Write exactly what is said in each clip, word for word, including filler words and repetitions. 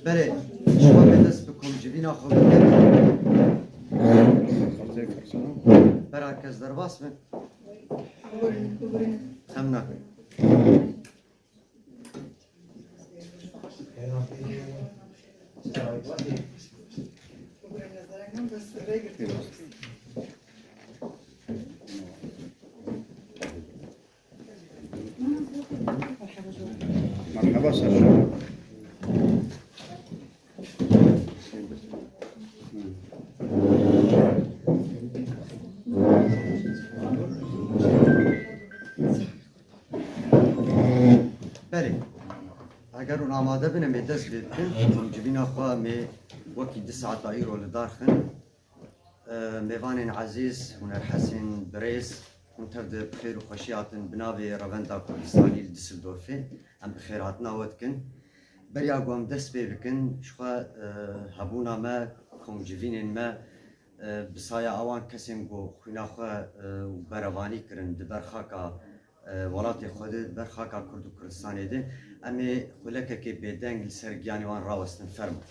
Belê, ji xwe bê dest bi komcivîna xwe bikin. Bera kes derbas bin. Xem nakin. Merhaba, ser. Belê. Eger hûn amade bin, em ê dest pê bikin. Komcivîna xwe em ê wekî du saeta îro li dar xin. Mêvanên ezîz, hunerhesên birêz, hûn tev de bi xêr û xweşî hatin bi navê Revenda Kurdistanî li Düsseldorfê. Em bi xêrhatina we dikin. Beriya ku em dest pê bikin, ji xwe, e, hebûna me, komcivînên me, e, bi saya awan kesên ku xwîna xwe, e, û berevanî kirin di ber xaka e, welatê xwe de, ber xaka Kurd û Kurdistanê de, em ê xulekekê bêdeng li ser giyanê wan rawestin. Fermo.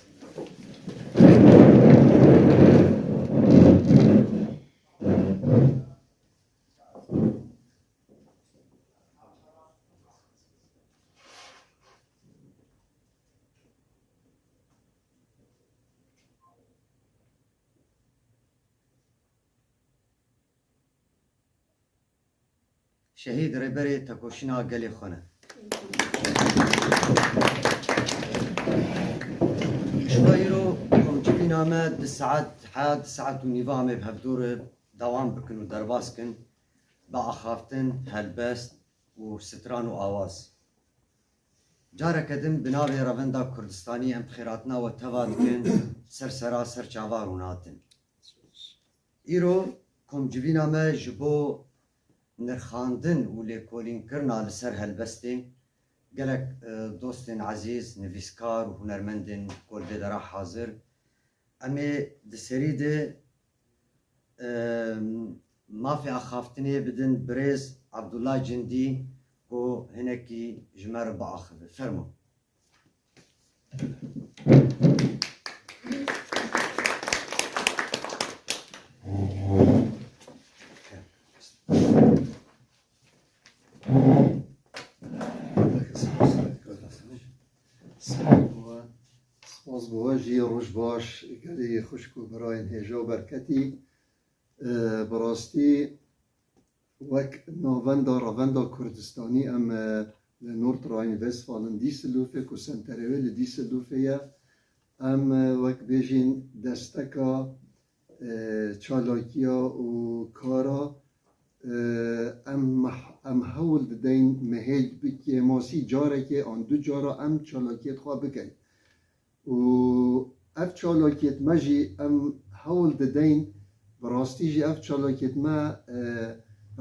Şehîd Rêberê Tekoşîna Gelê xwe ne. Ji xwe îro komcivîna me di saet, he, di saet û nîva em ê bi hevdû re dewam bikin û derbas kin bi axaftin, helbest û stran û awaz. Careke din bi navê Revenda Kurdistanî em bi xêrhatina we teva dikin, ser sera, ser çava rûnatin. Îro komcivîna me ji bo nirxandin û lêkolînkirina li ser helbestê gelek, e, dostên ezîz, nivîskar û hunermendên ku li vê dera hazir. Em ê di serî de, e, mafê axaftinê bidin birêz Abdullah Cindî ku hinekî ji me re biaxive. Fermo. Spas bo we jî, roj baş, gelî xwişk û birayên hêja û berketî. E, bi rastî, wek navenda Revenda Kurdistanî em, e, li Nordrhein-Westfalen Düsseldorfê ku senterê wê li Düsseldorfê ye, em, e, wek bêjîn desteka, e, çalakiya û kara, e, em meh-, em hewl dideyn mehê bi kêmasî carekê an du cara em çalakiyê xwe bikeyn. Û ev çalakiyêt me jî em hewl dideyn, bi rastî jî ev çalakiyêt me, e,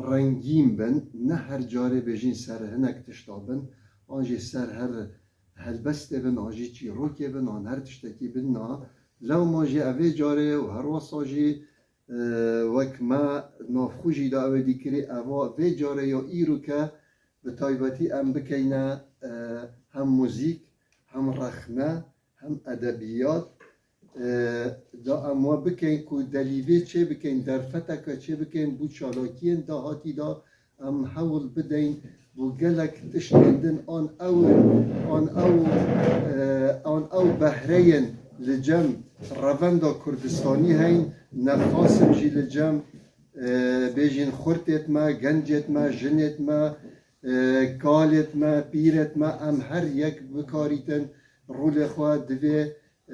rengîn bin, ne her carê bêjîn ser hinek tişta bin, an jî ser her helbestê bin, an jî çîrokê bin, an her tiştekî bin na. Lewma jî evê carê û her wesa jî, e, wek me navxwe jî da ew ê dîkirî, eva vê carê ya îro ke bi taybetî em bikeyne, e, hem muzîk, hem rexne, hem edebiyat, e, da em we bikeyn ku delîvê çê bikeyn, derfeteke çê bikeyn, bû çalakiyên dahatî da em hewl bideyn, bû gelek tiştên din an ew, an ew, e, an ew behreyên li cem Revenda Kurdistanî heyn, nefxasim jî li cem, e, bêjîn xurtêt me, gencêt me, jinêt me, e, kalêt me, pîrêt me, em her yek bikarîtin rolê xwe divê,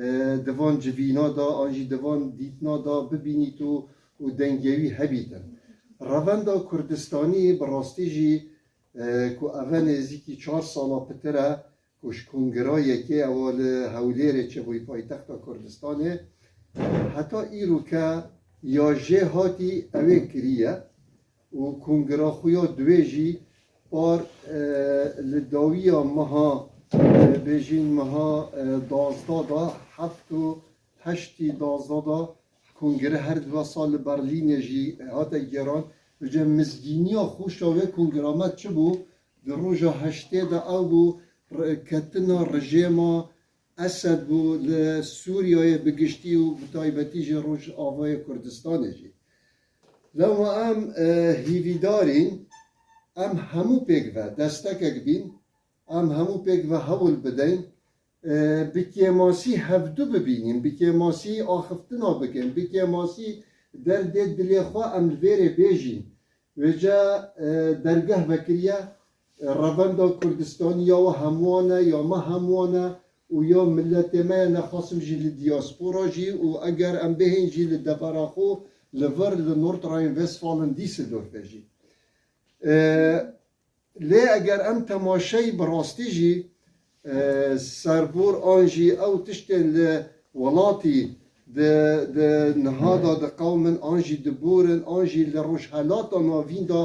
e, di van civîna de an jî di van dîtina de bibînît û, û dengê wî hebîtin. Revenda Kurdistanî bi rastî jî, e, ku eve nêzîkî çar sala pitir e, ku ji Kongira Yekê ewa li Hewlêrê çêbûyî paytexta Kurdistanê, heta îro ke ya jê hatî ew ê kiriye û kongira xwe ya duwê jî par, e, li dawiya meha, e, bêjîn meha, e, duwazdeh de, heft û heştî duwazdeh de kongire her di wesa li Berlînê jî hate gêran. Vêce mizgîniya xweşa wê kongira me çi bû? Di roja heştê de ew bû, re-, ketina rejêma Esed bû li Sûriyeyê bi giştî û bi taybetî jî Rojavayê Kurdistanê jî. Lewma em, e, hîvîdarîn, em hemû pêk ve destekek bîn, em hemû pêk ve hewl bideyn, e, bi kêmasî hevdu bibînîn, bi kêmasî axiftina bikin, bi kêmasî derdê dilê xwe em li vêrê bêjîn. Vêca, e, dergeh vekiriye, e, revenda Kurdistanî ya we hemûyan e, ya me hemûyan e û ya miletê me ye, nexasim jî li diaspora jî û eger em bihên jî li devera xwe li vir li Nordrhein-Westfalen Düsseldorfê jî. E, Lê eger em temaşeyî bi rastî jî, e, serbor an jî ew tiştên li welatî di, di niha de diqewimin an jî diborin an jî li Rojhelata Navîn de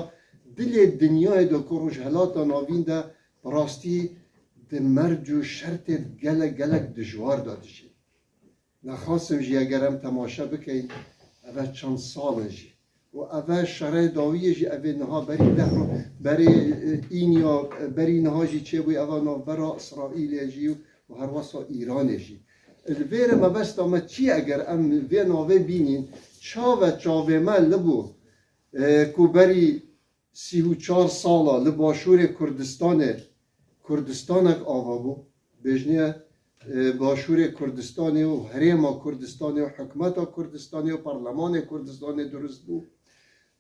dilê dinyayê de ku Rojhelata Navîn de bi rastî di merc û şertên gelek gelek dijwar de dijîn. Nexasim jî eger em temaşe bikeyn, eve çend sal in jî. Û eve şerê dawiyê jî, evê niha berî deh ro-, berê, e, înya, e, berî niha jî çêbûyî, eva navbera Îsraîlê jî û herwesa Îranê jî. Li vêrê mebesta me çi ye eger em vê navê bînîn, çav e çavê me li bû, e, ku berî sî û çar sala li Başûrê Kurdistanê Kurdistanek ava bû. Bêjniye, e, Başûrê Kurdistanê û Herêma Kurdistanê û Hikûmeta Kurdistanê û Parlemanê Kurdistanê dirust bû.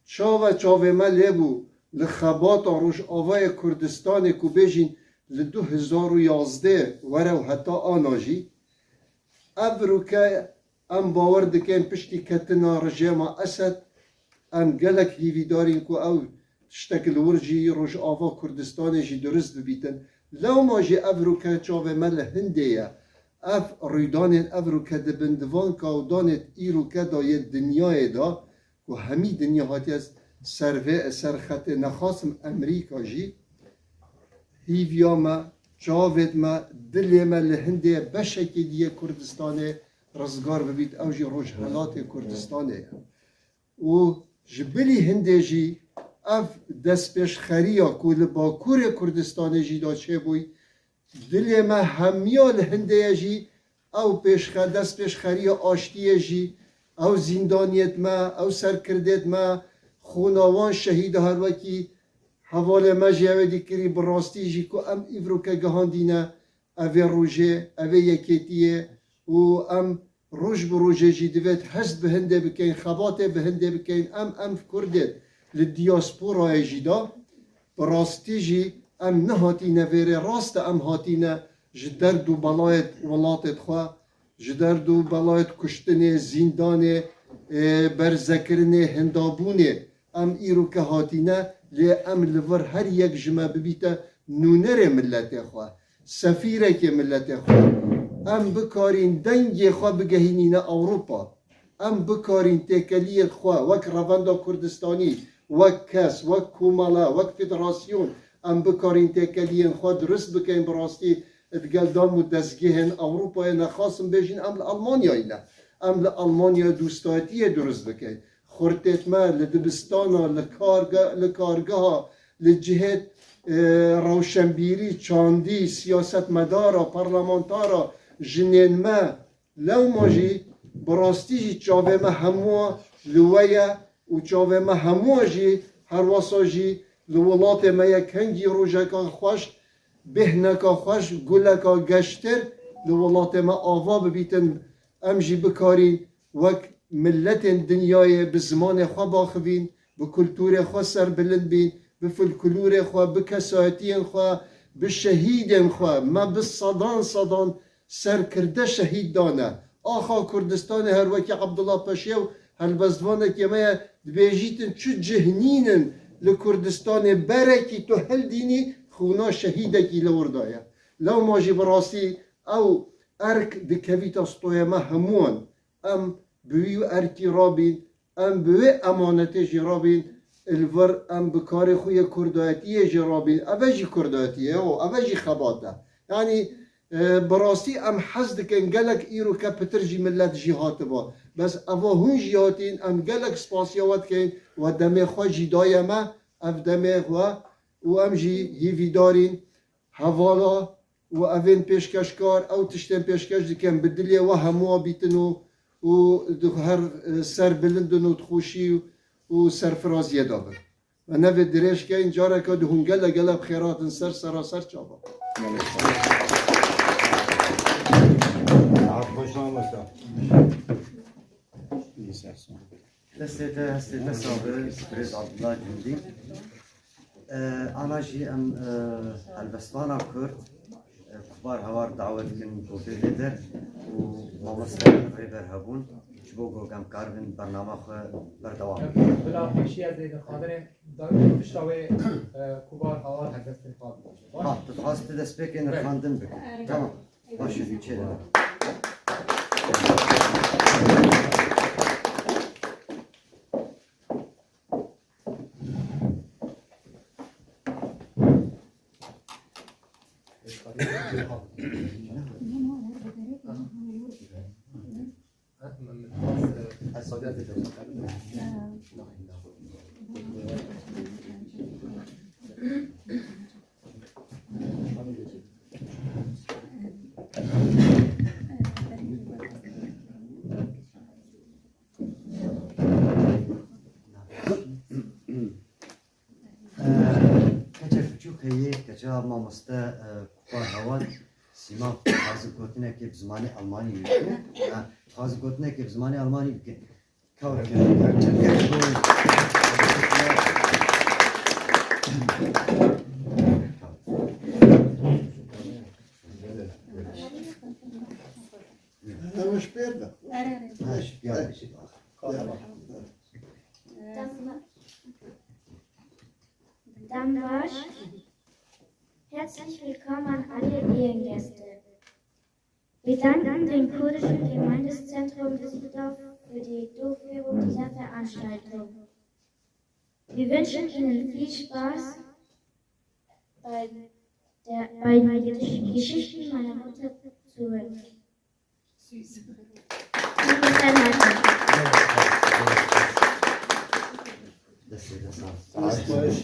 Çav e çavê me lê bû li xebata Rojavayê Kurdistanê ku bêjîn li du hezar û yazdeh were û heta ana jî. Ev rûke em bawer dikin piştî ketina rejêma Esed, em gelek hîvîdarîn ku ew tiştek li wir jî Rojava Kurdistanê jî dirust bibîtin. Lewma jî ev rûke çavê me li hindê ye. Ev rûydanên ev rûke di bindivanka û danê îrûke de yê dinyayê de ku hemî dinya hatiye ser vê, ser xetê nexasim Emerîka jî, hîviya me, çavêt me, dilê me li hindê ye, beşekê dî yê Kurdistanê rizgar bibît, ew jî Rojhelatê Kurdistanê ye. Û ji bilî hindê jî ev destpêşxeriya ku li Bakurê Kurdistanê jî de çêbûyî, dilê me hemiya li hindê ye jî, ew pêşxe-, destpêşxeriya aştiyê jî, ew zîndaniyêt me, ew serkirdêt me, xûna wan şehîda her wekî hevalê me jî ew ê dî kirî, bi rastî jî ku em îvroke gihandîne evê rojê, evê yekêtiyê û em roj bi rojê jî divêt hest bi hindê bikeyn, xebatê bi hindê bikeyn. Em, em Kurdê li diasporayê jî de bi rastî jî em nehatîne vêrê, rast e em hatîne ji derd û belayê welatê xwe, ji derd û belayê kuştinê, zîndanê, e, berzekirinê, hindabûnê. Em îro ke hatîne, lê em li vir her yek ji me bibîte nûnerê miletê xwe, sefîrekê miletê xwe. Em bikarîn dengê xwe bigehînîne Ewropa. Em bikarîn têkeliyên xwe wek Revenda Kurdistanî, wek kes, wek komele, wek federasyon, em bikarîn têkeliyên xwe dirust bikeyn. Bi rastî digel dam û dezgehên Ewropayê nexasim bêjin, em li Almanyayê ne. Em li Almanyayê dostayetiyê dirust bikeyn. Xurtêt me li dibistana, li karge-, li kargeha, li cihêt, e, rewşenbîrî, çandî, siyasetmedara, parlamentara, jinên me, lewma jî bi rastî jî çavê me hemû li we ye û çavê me hemû jî herwesa jî li welatê me ye. Kengî rojeka xweş, bêhneka xweş, guleka geştir li welatê me ava bibîtin, em jî bikarîn wek miletên dinyayê bi zimanê xwe baxivîn, bi kulturê xwe serbilind bîn, bi folklorê xwe, bi kesayetiyên xwe, bi şehîdên xwe. Me bi sedan sedan serkirde şehîd dane. Axa Kurdistanê her wekî Abdullah Paşa û helbestvanekê me ye, dibêjîtin çi cih nînin li Kurdistanê, berekî tu hildînî, xûna şehîdekî li wir de ye. Lewma jî bi rastî ew erk dikevîta stoyê me hemûyan. Em bi wî erkî rabîn, em bi wê emanetê jî rabîn, li vir em bi karê xwe yê kurdayetiyê jî rabîn. Eve jî kurdayetî ye, ev jî xebat e. Yanî, e, bi rastî em hez dikin gelek îro ke pitir jî milet jî hatiba. Bes eva hûn jî hatîn, em gelek spasiya we dikeyn, we demê xwe jî daye me, ev demê xwe û em jî hîvîdarîn hevala û evên pêşkeşkar ew tiştên pêşkeş dikin, bi dilê we hemû bîtin û, û di her, e, serbilind in û di xweşî û serfiraziyê de bin. Me nevê dirêj keyn, careke di hûn gele gele bi xêr hatin ser seraser çava. Saet xweş mamoste. Destê te, hestê te sax be, birêz Abdullah Cundî. E, ana jî em, e, helbestvana Kurd, e, Kubar Hawar dawet dikin ku bê vê der û mamoste Rêber Hebûn ji bo ku em karibin bernama xwe berdewam bikin. Bila xweşiya Zeydin Xadirê dawî pişta wê, e, Kubar Hawar helbestin xwe bikin. Ha, tu dixwazî tu destpêkê nirxandin bikin. Belê. Tamam. Baş e, çêle. Keça piçûk heye, keça mamoste, e, Kubar Hawar, Sîma, dixwaze gotinekê bi zimanê Almanî bike. Ha, dixwaze gotinekê bi zimanê Almanî bike. Kawke, Ew ji pêr de. Ha, ji pêr de. Dem, dem baş. Herzlich willkommen an alle Ehrengäste. Wir danken dem Kurdischen Gemeindezentrum Düsseldorf für die Durchführung dieser Veranstaltung. Wir wünschen Ihnen viel Spaß bei der, bei den Gesch-, Geschichten meiner Mutter zuhören. Süß. Guten Appetit. Destê te sax. Saet xweş.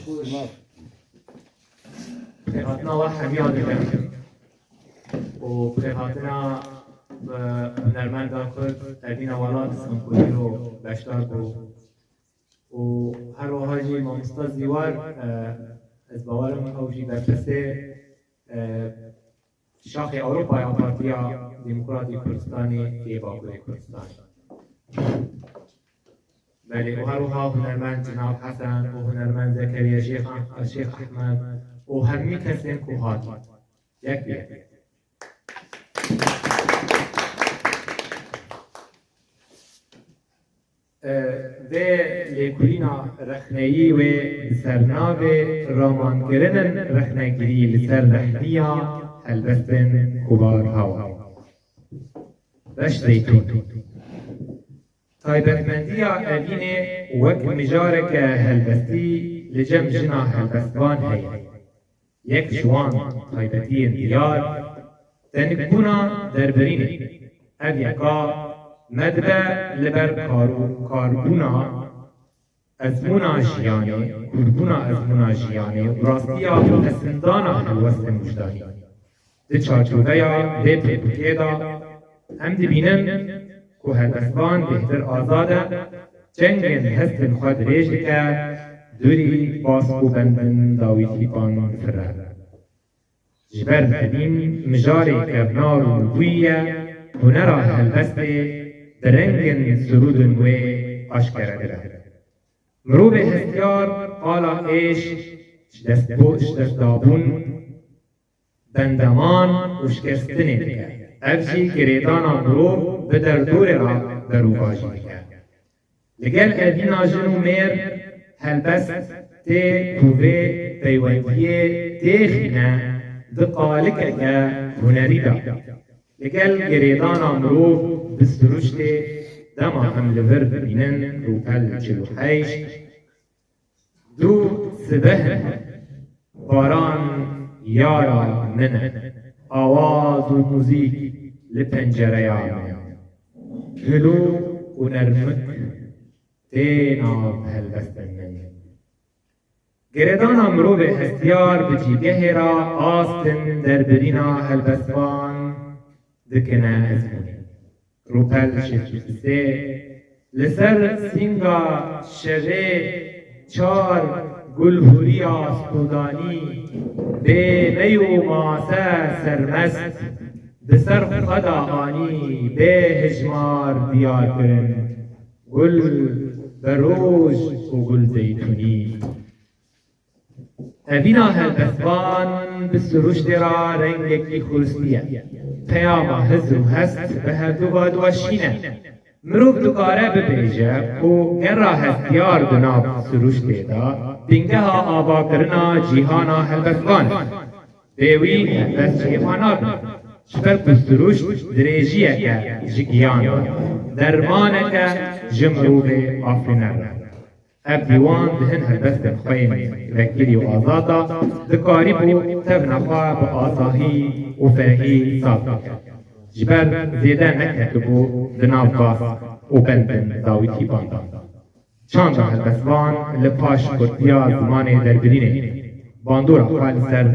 Pêxatina we hemiya dikim û pêxatina, e, hunermenda Kurd Evîna Welat, em ku îro beşdar bû û her wiha jî mamosta Zîwar, e, ez bawer im ew jî berpirsê, e, şaxê Ewropa ya Partiya Demokratîk Kurdistanê yê Bakurê Kurdistanê. Belê, û her wiha hunermend Cenab Hesen û hunermend Zekeriya Şêx, Şêx Ehmed û hemî kesên ku hatin. Yek bi yek. E, vê lêkolîna rexneyî wê bi sernavê Ramankirin in rexnegirî li ser rexniya helbestên Kubar Hawar. Beş Zeytûn. Taybetmendiya Evînê wek mijareke helbestî li cem jina helbestvan heye. Yek ji wan taybetiyên diyar, tenikbûna derbirînê. Ev yeka me dibe li ber kar û karbûna ezmûna jiyanê, kûrbûna ezmûna jiyanê û rastiya pesindana helwestên wijdanî. Di çarçoveya vê pirtûkê de em dibînin ku helbestvan bêhtir azad e, cengên hestên xwe dirêj dike, dûrî bask û bendin dawî tîpan difire. Ji ber Evîn mijarê kevnar û nûbûyî ye, hunera helbestê bi rengên sirûdên wê aşkere dibe. Mirovê hestiyar qala êş, ji dest bo-, ji dest dabûn, bendeman û şikestinê dike. Ev jî girêdana mirov bi derdorê re berûvajî dike. Li gel evîna jin û mêr helbestê ku vê peywendiyê têxîne di qalikeke hunerî de. Li gel girêdana mirov bi siruştê dema em li vir dibînin rûpel çil û heşt, Dû sibeh in, baran yara min e. Awaz û muzîk li pencereya min e. Gul û nermik tê nav helbestên min. Girêdana mirovê hestiyar bi cîgehê re astin derbirîna helbestvan dikine ezmûnê. Rûpel şêst û sê, li ser sînga şevê çar gulhûriya stûdanî, bê mey û mase sermest, bi ser xwe de anî bê hejmar diyar kirin, gul beroj û gul zeytûnî. Evîna helbestvan bi sirûştê re rengekî xuristî ye. Peyama hizr û hest bi hevdu va diweşîne. Mirov dikare bibêje ku gera hestiyar di nav sirûştê de bîngeha avakirina cîhana helbestvan e. Bê wî helbest ji hêfa nabe. Ji ber ku sirûşt dirêjiyeke ji giyan e, dermaneke ji mirovê afirîner e. Ev dîwan di hin helbestên xwe yên vekirî û azad de dikarîbû tevna xwe bi asahî û ferehî saz bike. Ji ber zêde neketibû di nav bas û bendên dawîtîban de. Çanda helbestvan li paş kurtiya zimanê derbirînê bandora xwe li ser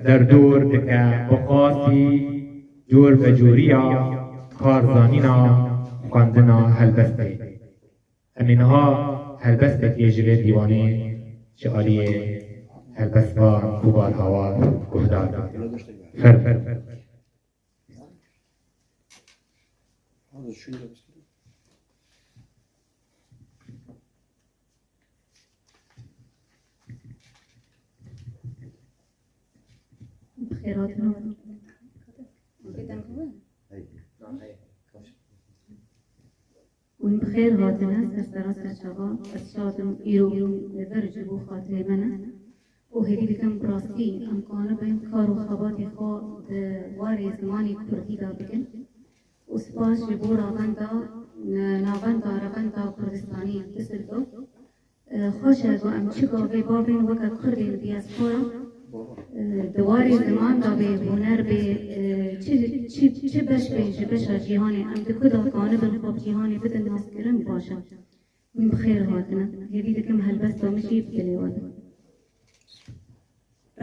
derdor dike, bi qasî cor be coriya karzanîna xwendina helbestê. Em ê niha helbestekê ji vê dîwanê ji aliyê helbestvan Kubar Hawar guhdar bikin. Fermo. Bi xêr hatin. Hûn bi xêr hatine, ser sera ser çava. Ez şad im îro hûn li vir ji bo xatirê me ne û hêvî dikim bi rastî em kanibin kar û xebatê xwe di warê zimanê kurdî de bikin û spas ji bo ravenda, navenda revenda Kurdistanî Düsseldorf. Xweş e ku em çi gavê bavên weke Kurdên diaspora, e, di warê ziman de bê, huner bê, e, çi, çi, çi beş bê ji beşa cîhanê, em di ku de kanibin xwe bi cîhanê bidin naskirin, baş e. Hûn bi xêr hatine. Hêvî dikim helbesta min jî bi dilê we be.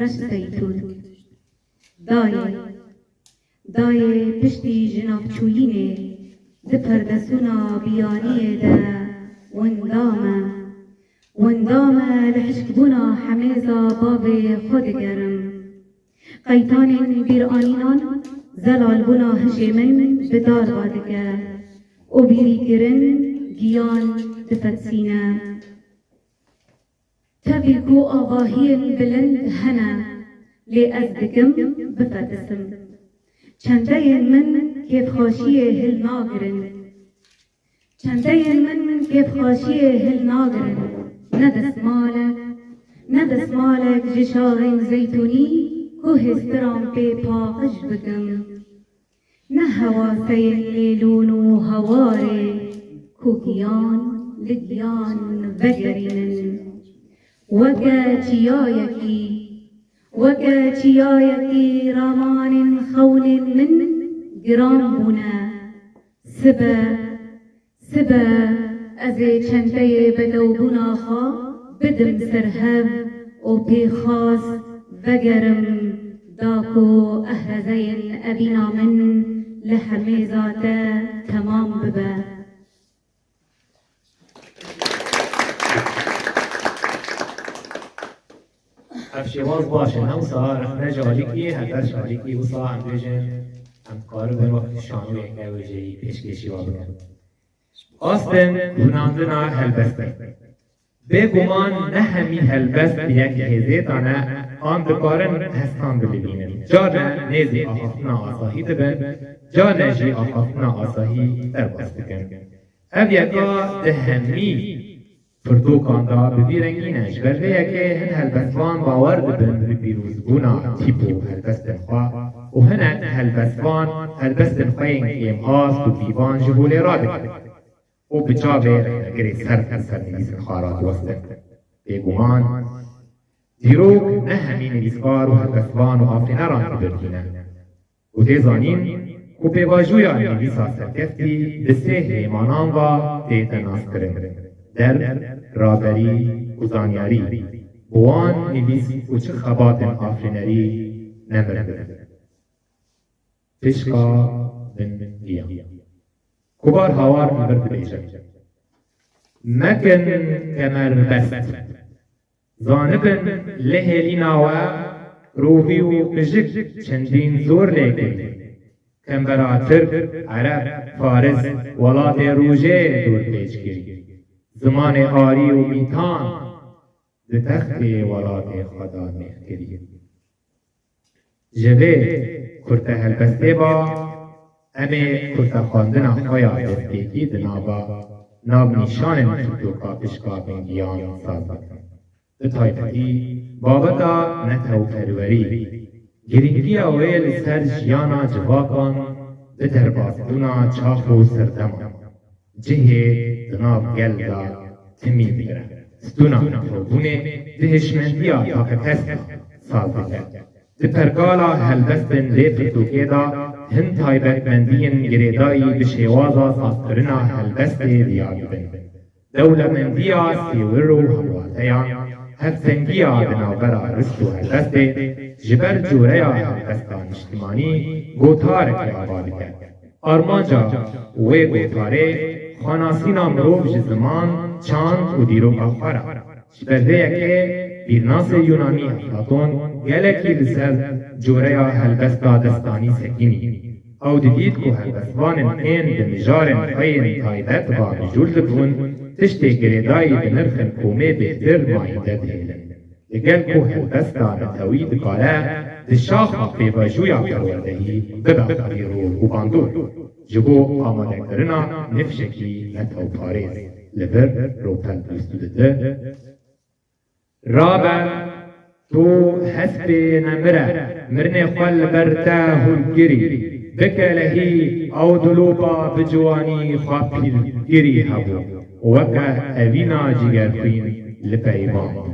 Reş Zeytûn. Dayê. Dayê piştî jinavçûyînê di perdesûna biyaniyê de wenda me. Wenda me li hişkbûna hemêza bavê xwe digerim. Qeytanên bîranînan zelalbûna hişê min bi dar radike û bîrîkirin giyan difetisîne. Tevî ku avahiyên bilind hene, lê ez dikim bifetisim. Çendeyên min kêfxweşiyê hilnagirin. Çendeyên min kêfxweşiyê hilnagirin. Ne destmalek, ne destmalek ji şaxên zeytûnî ku hêstiran pê paqij bikim. Ne hewaseyên lêlûn û hewarê ku giyan li giyan vegerînin. Weke çiyayekî, weke çiyayekî ramanên xewnên min giran bûne. Sibe, Sibe ez ê çenteyê bedewbûna xwe bidim ser hev û pêxas vegerim, da ku ehrezeyên evîna min li hemêza te temam bibe. Ev şêwaz baş e, ne wisa rexne ji alîkî, helbest ji alîkî, wisa em bêjin, em karibin wek şanoyeke wêjeyî pêşkêşî wa bikin. Astên hûnandina helbestê. Bêguman ne hemî helbest bi yek hêzê tane an dikarin hestan bilivînin. Carne nêzî axaftina asahî dibin, carne jî axaftina asahî derbas dikin. Ev yeka di hemî pirtûkan de bi vî rengî ne. Ji ber vê yekê hin helbestvan bawer dibin bi pîrozbûna tîp û helbestên xwe û hinek helbestvan helbestên xwe yên kêmast û pîvan ji holê radikin û bi çavê rexnegirê ser li ser nivîsên xwe radiwestin. Bêguman dîrok ne hemî nivîskar û helbestvan û afirîneran dibirtîne. Û tê zanîn ku pêvajoya nivîsa serkeftî bi sê hêmanan ve tête naskirin: derb, raberî û zanyarî. Bi wan nivîs û çi xebatên afirînerî nemiribin. Pişka bin giyan. Kubar hawar li vir dibêjin. Mekin kemerbest. Zanibin lê hêlîna we rovî û qijik çendîn zor lê kirî. Kembera Tirk, Ereb, Faris, welatê rojê dûr pêç kirî. Zimanê arî û mîtan di textê welatê xwe de mêh kirî. Ji vê kurte helbestê ba, em ê kurtexwendina xwe ya destpêkî di nava navnîşanên pirtûka Pişka Bingiyan saz bikin. Bi taybetî babeta netewperwerî, girîngiya wê li ser jiyana civakan bi derbasbûna çax û serdeman, cihê di nav gel de timî bigire. Stûna netewbûnê di hişmendiya takekesk de saz dike. Di pergala helbestên vê pirtûkê de hin taybetmendiyên girêdayî bi şêwaza sazkirina helbestê diyar dibin. Dewlemendiya sêwir û hemwateyan, hevsengiya di navbera rist û helbestê, ji ber coreya helbesta niştimanî gotarekê ava dike. Armanca wê gotarê xwenasîna mirov ji ziman, çand û dîroka xwe re. Ji ber vê yekê bîrnasê Yunanî Eflaton gelekî li ser coreya helbesta destanî sekinî. Ew didît ku helbestvanên tên bi mijarên xwe yên taybet va mijûl dibûn, tiştê girêdayî bi nirxên komê bêhtir mayînde dihêlin. Li gel ku helbesta netewî dikare di şaxa pêvajoya perwerdehî bibe xwedî rol û bandor, ji bo amadekirina nifşekî netewparêz li vir Ropel bîst û du di. Rabe, tu hespê nemir e, mirinê xwe li ber te hûlkirî, bikelehî ew dilopa bi ciwanî xwe pîlkirî hebû, weke evîna Cîgerxwîn li peyvan bû.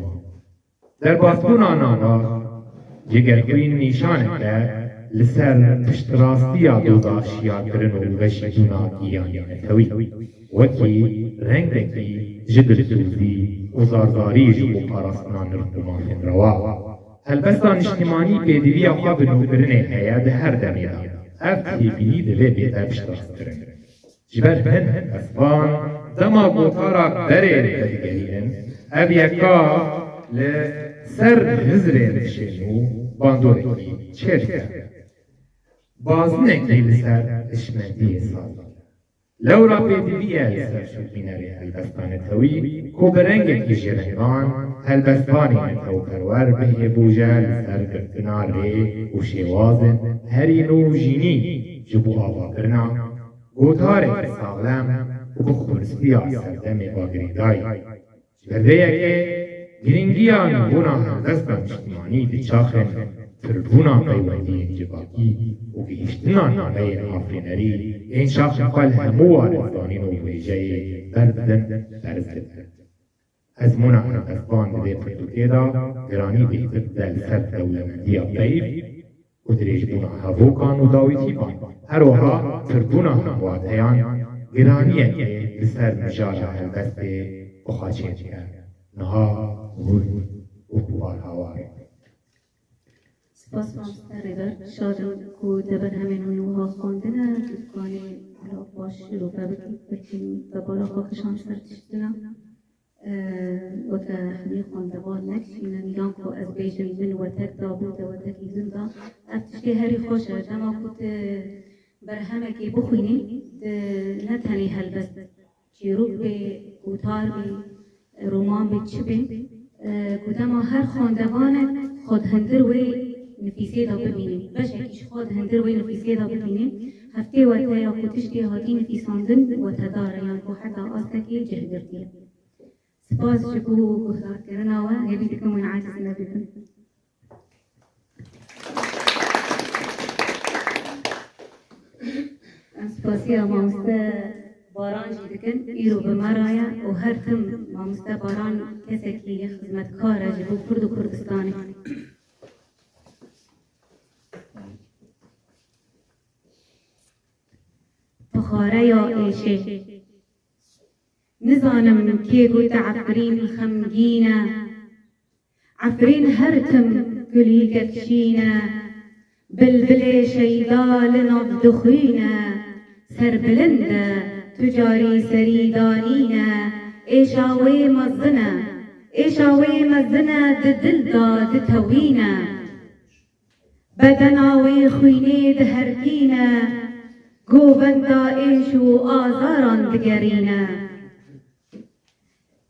Derbasbûna nava Cîgerxwîn nîşanek e li ser piştrastiya doza şiyarkirin û veşîbûna giyanê netewî, wekî rengekî ji dilsozî û zarzarî ji bo parastina nirx û mafên rewa. Helbesta niştimanî pêdiviya xwe bi nûkirinê heye di her demê de. Ev têbînî divê bête piştrastkirin. Ji ber hin helbestvan dema gotara berê vedigerînin, ev yeka li ser hizrên dişên û bandorekî çêdike. Bazinekî li ser hişmendiyê saz dike. Lewra pêdivî ye li ser şopînerê helbesta netewî ku bi rengekî jêrengan helbestvanê netewperwer bihêvoje li ser girtina rê û şêwazên herî nû û jînî ji bo avakirina gotareke saxlem û bi xweristiya serdemê ve girêdayî. Ji ber vê yekê girîngiya nûbûna helbesta niştimanî di çaxên pirbûna peywendiyên civakî û gihîştina nameyên afirînerî ên çaxên xwe li hemû warên zanîn û wêjeyê berdidin, berz dibin. Ezmûna helbestvan di vê pirtûkê de giranî bêhtir dide li ser dewlemendiya peyv û dirêjbûna hevokan û dawîtîvan, her wiha pirbûna hemwateyan giraniyekê li ser mijara helbestê bi xwe çêdike. Niha hûn û Kubar Hawar. Spas mamoste Rêber, şad im ku te berhemên min wiha xwendine, tu dikanî bila baş şîrove bikî, belkî te bala xwe kişand ser tiştina. Weke hemî xwendevan nekişînin, yan ku ez bêjim min wetek dabû, te wetekî din da. Ev tiştê herî xweş e. Dema ku tu berhemekê bixwînî, tu ne tenê helbest, çîrok bê, gotar bê, roman bê, çi bê, ku dema her xwendevanek xwe di hindir wê nifîsê de bibînî, beşekî ji xwe di hindir wê nifîsê de bibînî, heftê wete ya ku tiştê hatî nifîsandin wetedar e, yan ku heta astekê cih girtiye. Spas ji bo guhdarkirina we, hêvî dikim wê aciz nebibin. Em spasiya mamoste Baran jî dikin, îro bi me re ye û her tim mamoste Baran kesekî xizmetkar e ji bo Kurd û Kurdistanê. Pixareya êşê. Nizanim kê got Efrîn xemgîn e. Efrîn her tim kulîkek şîn e, bilbilê şeyda li nav dixwîne, serbilind e tu carî serî danîne, êşa wê mezin e, êşa wê mezin e di dil de ditewîne. Bedena wê xwînê diherkîne, govenda êş û azaran digerîne.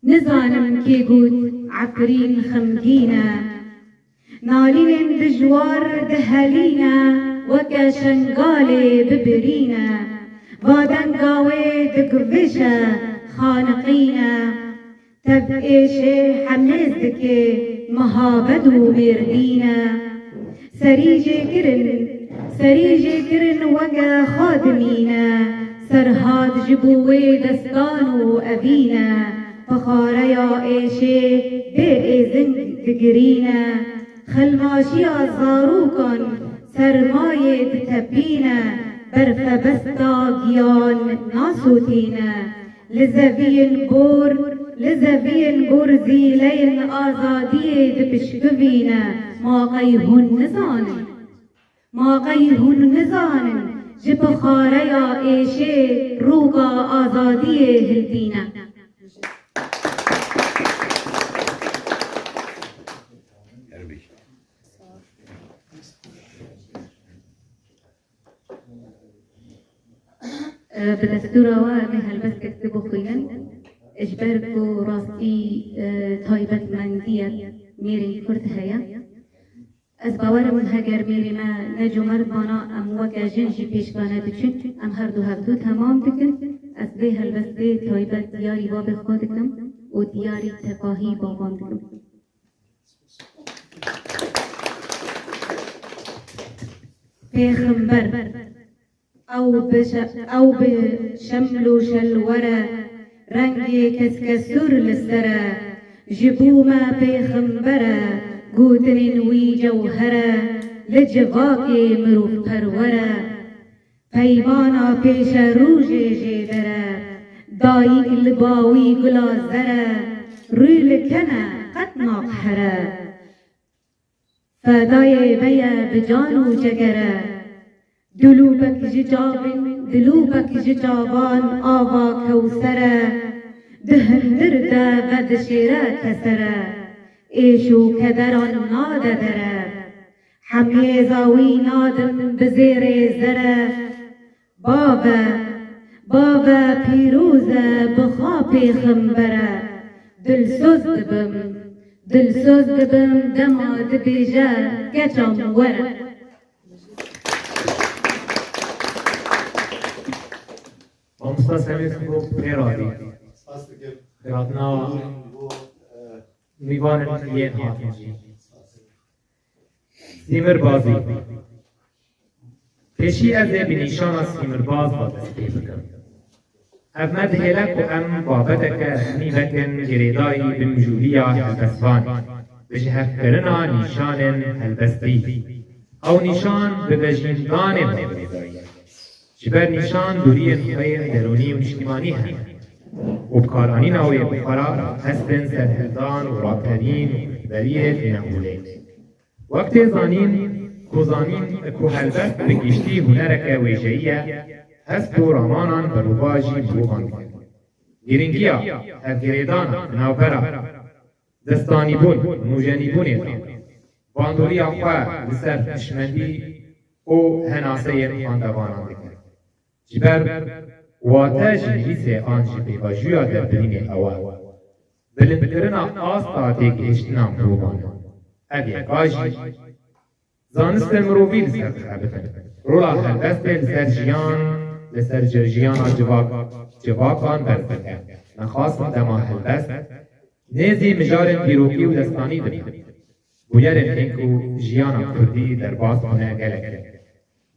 Nizanim kê got Efrîn xemgîn e. Nalînên dijwar dihelîne, weke şengalê bibirîne. Va denga wê digvêje xaniqîne. Tev êşê hemêz dike mihabed û mêrdîn e. Serî jê kirin, serî jê kirin weke xadimîn e. Serhad ji bo wê destan û evîn e. Pixareya êşê bê êzing digirîne. Xilmaşiya zarokan sermayê ditepîne. Berfebesta giyan nasotîne. Li zeviyên bor, li zeviyên bor zîleyên azadiyê dipişkivîne. Ma qey hûn nizanin? Ma qey hûn nizanin? Ji pixareya êşê roka azadiyê hildîne. Bi destûra we em ê helbestek di bixwînin. Ji ber ku rastî, e, taybetmendiye mêrên Kurd heye. Ez bawer im heger mêrê me necomerd bana, em weke jin jî pêşvane diçin. Em her du hevdu temam dikin. Ez vê helbestê taybet diyarî babê xwe dikim û diyarî tevahî baban dikim. Pêxember. Ew bi şe-, ew bi şeml û şelwere, rengê keskesûr li ser e. Ji bo me pêxember e, gotinên wî cewher e, li civakê mirovperwer e. Peymana pêşerojê jê der e, dayik li ba wî gula zer e, rû li ken e qet naqhere. Fedayê me ye bi can û cegere. Dilûpek ji çavên, dilûpek ji çavan ava kewser e. Di hundir de vedişêre kesere. Êş û kederan nade dere. Hemêza wî nadim bi zêrê zere. Bave, bave pîroz e, bi xwe pêxember e. Dilsoz dibim, dilsoz dibim dema dibêje, keça min were. Mamosta Semîr Xirok pê radî. Spas dikim. Dihatina Bo, e, mîvanên yên hatin jî. Sîmirbazî. Pêşî ez ê bi nîşana sîmirbaz ve dest pê bikim. Ev me dihêle ku em babeteke resmî vekin girêdayî bi mijûliya helbestvanê, bi jihevkirina nîşanên helbestî. Ew nîşan bi vejîndanê ve girêdayî. Ji ber nîşan dûriyên xwe yên derûnî û niştîmanî hene û bi karanîna wê bi xwe re hestên serhildan û raperîn û rihberiyê têne holê. Wek tê zanîn ku zanîn ku helbest bi giştî hunereke wêjeyî ye, hest û ramanan berovajî mirovan dike. Girîngiya hevgirêdana di navbera destanîbûn, nûjenîbûnê de bandoriya xwe li ser hişmendî û henaseyên xwendevanan dike. Ji ber wate ji nivîsê an ji pêvajoya derbirînê ew e. Bilindkirina asta têgihiştina mirovan e. Ev yeka jî zanistên mirovî li ser dixebitin. Rola helbestê li ser jiyan, li ser ji-, jiyana civak, civakan berz dike. Me xwest dema helbest nêzî mijarên dîrokî û destanî dibe. Bûyerên hêk û jiyana kurdî derbas bûne gelek e.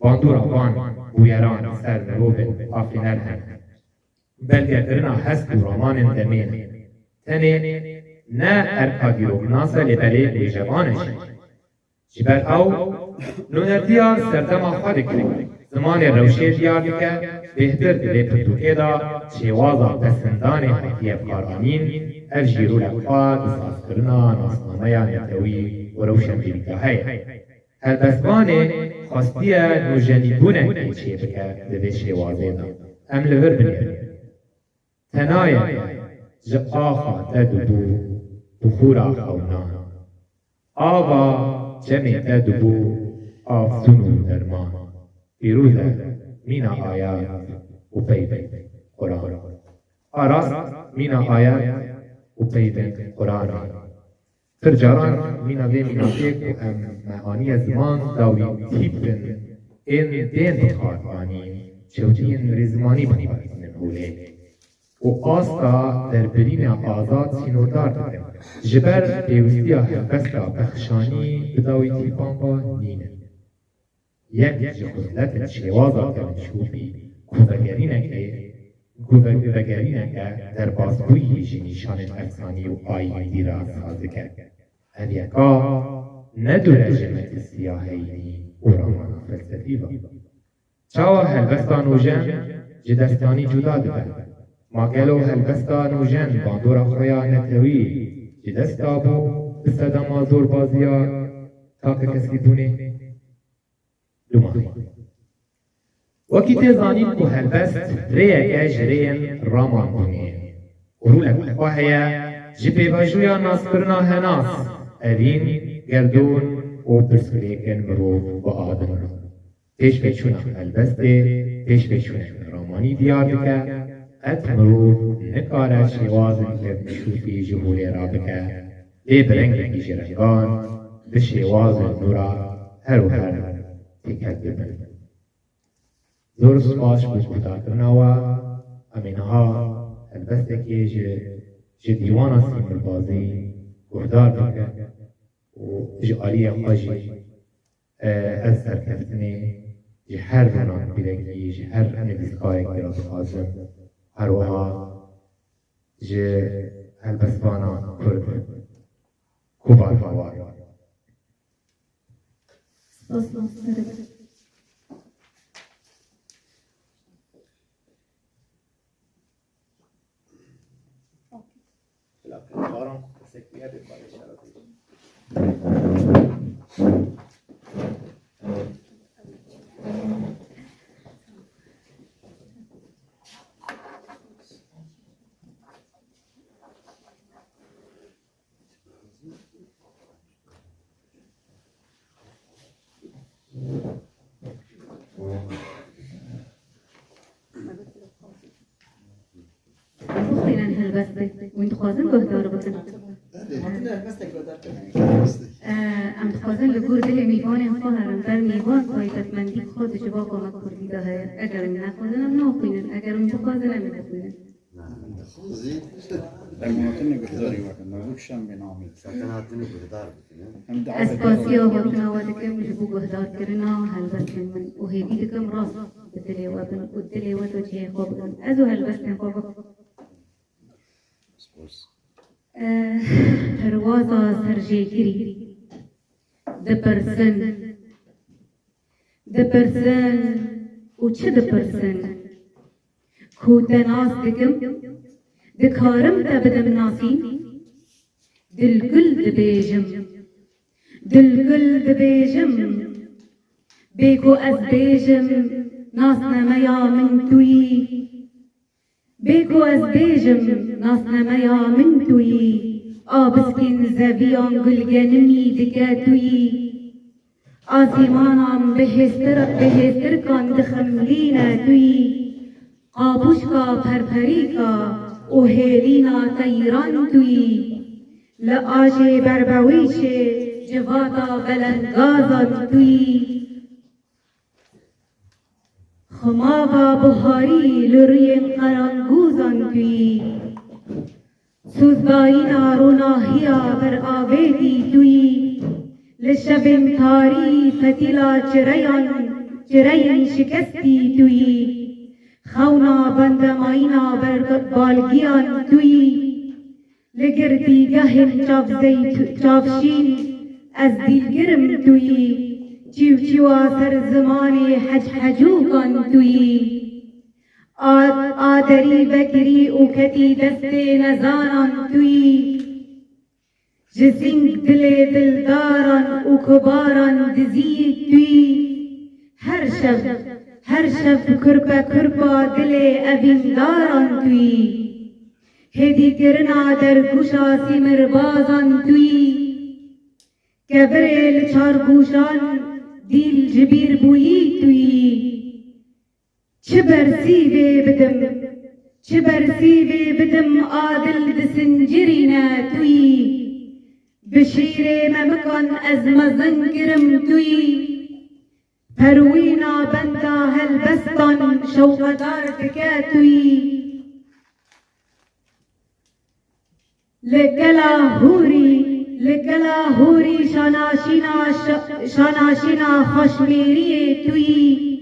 Bandora van bûyeran li ser mirovên afirîner hene. Belgekirina hest û ramanên demê ne. Tenê ne erka dîroknas e, lê belê wêjevan e jî. Ji ber ew nûnertiya serdema xwe dike, zimanê rewşê diyar dike, bêhtir di vê pirtûkê de şêwaza pesindanê hatiye bikaranîn, Ev jî rolek xwe di sazkirina nasnameya netewî û rewşenbîrî de heye. Helbestvanê xwestiye nûjenîbûnekê çêbike di vê şêwazê de. Em li vir binêrin. Tenayeke ji axa te dibû bixûra xewnan. Ava çemê te dibû afzûn û derman. Pîroz e mîna ayet û peyvên Quran. A rast mîna ayet û peyvên Quran e. Pir caran mîna vê mînakê ku em me aniye ziman dawî tîp bin ên tên bi kar anîn, çewtiyên rêzimanî bi kar tînin holê û asta derbirîna azad sînordar dikin. Ji ber pêwistiya helbesta pexşanî bi dawî tîpan ve nînin. Yek ji xisletên şêwaza kevin şûbî ku vegerînekê, ku ve-, vegerîneke derbasbûyî ji nîşanên efsanî û ayîndî re saz dike. Ev yeka ne dûr e ji metirsîya heyînî û ramana felsefî ve. Çawa helbesta nûjen ji destanî cuda dibe? Ma gelo helbesta nûjen bandora xwe ya netewî ji dest dabû bi sedema zorbaziya takekesîbûnê? Lûma. Wekî tê zanîn ku helbest rêyeke ji rêyên raman bûnê ye û rolek xwe heye ji pêvajoya naskirina henas, evîn, gerdûn û pirsgirêkên mirov biavin. Pêşveçûna helbestê pêşveçûneke ramanî diyar dike, qet mirov nikare şêwazên kevnişûfî ji holê rabike, lê bi rengekî ji rengan, bi şêwazên nû re her û her têkel bibin. Zor spas bo guhdarkirina we. Em ê niha helbestekê ji, ji dîwana Sîmirbazî guhdar bikin û ji aliyê xwe jî, e, ez serkeftinê ji her ronahbîrekî, ji her nivîskarekî re dixwazim, her wiha ji helbestvana Kurd Kovar Hawar. Spas, master. Bixwînin helbestê. Hûn dixwazin guhdar bikin? Belê, hatine helbestek guhdar kirin. Em dixwazin li gor dilê mêvanên xwe herin ber mêvan taybetmendî xwe di civaka me kurdî de heye. Eger hûn nexwazin em naxwînin. Eger hûn bixwazin em ê bixwînin. Em hatine guhdarî we kirin. Mevlûd Şem bên Amîd. Zaten hatine guhdar bikin, he? Ez spasiya hatina we dikim ji bo guhdarkirina helbestên min û hêvî dikim rast bi dilê we bin û dilê we de cihê xwe bidin. Ez û helbestên xwe bikim. Spas. Eh, perwaza serjêkirî. Dipirsin. Dipirsin û çi dipirsin? Ku te nas dikim, dikarim te bidim nasîn? Dilgul dibêjim, dilgul dibêjim. Bê ku ez bêjim, nasnameya min tu yî. Bê ku ez bêjim, nasnameya min tu yî, abiskên zeviyan gulgenimî dike tu yî. Asîmanan bi hêstir, bi hêstirkan dixemlîne tu yî. Qabûşka perperîka û hêlîna teyran tu yî. Li ajê berbewîşê civata belengazan tu yî. Xumava buharî li rûyên qerangûzan tu yî. Sûzdayîna ronahiya beravêtî tu yî. Li şevên tarî fetîla çireyan, çireyên şikestî tu yî. Xewna bendemayîna ber-, balgiyan tu yî. Li girtîgehên çavzeyt-, çavşîn ez dîlgirim tu yî, çîwçîwa ser zimanê hec-, hecûkan tu yî. A, a derî vekirî û ketî destê nezanan tu yî. Ji sîng dilê dildaran û kubaran dizî tu yî. Her şev, her şev kurpe kurpa dilê evîndaran tu yî. Hêdîkirina dergûşa sîmirbazan tu yî. Kevirê li çar gûşan dîl ji bîr bûyî tu yî. Çi bersîvê bidim, çi bersîvê bidim a dil disincirîne tu yî. Bi şîrê memikan ez mezin kirim tu yî. Perwîna benda helbestan şewqedar dike tu yî. Li gela hûrî, li gela hûrî şanaşîna şa-, şanaşîna xweşmêriyê tu yî.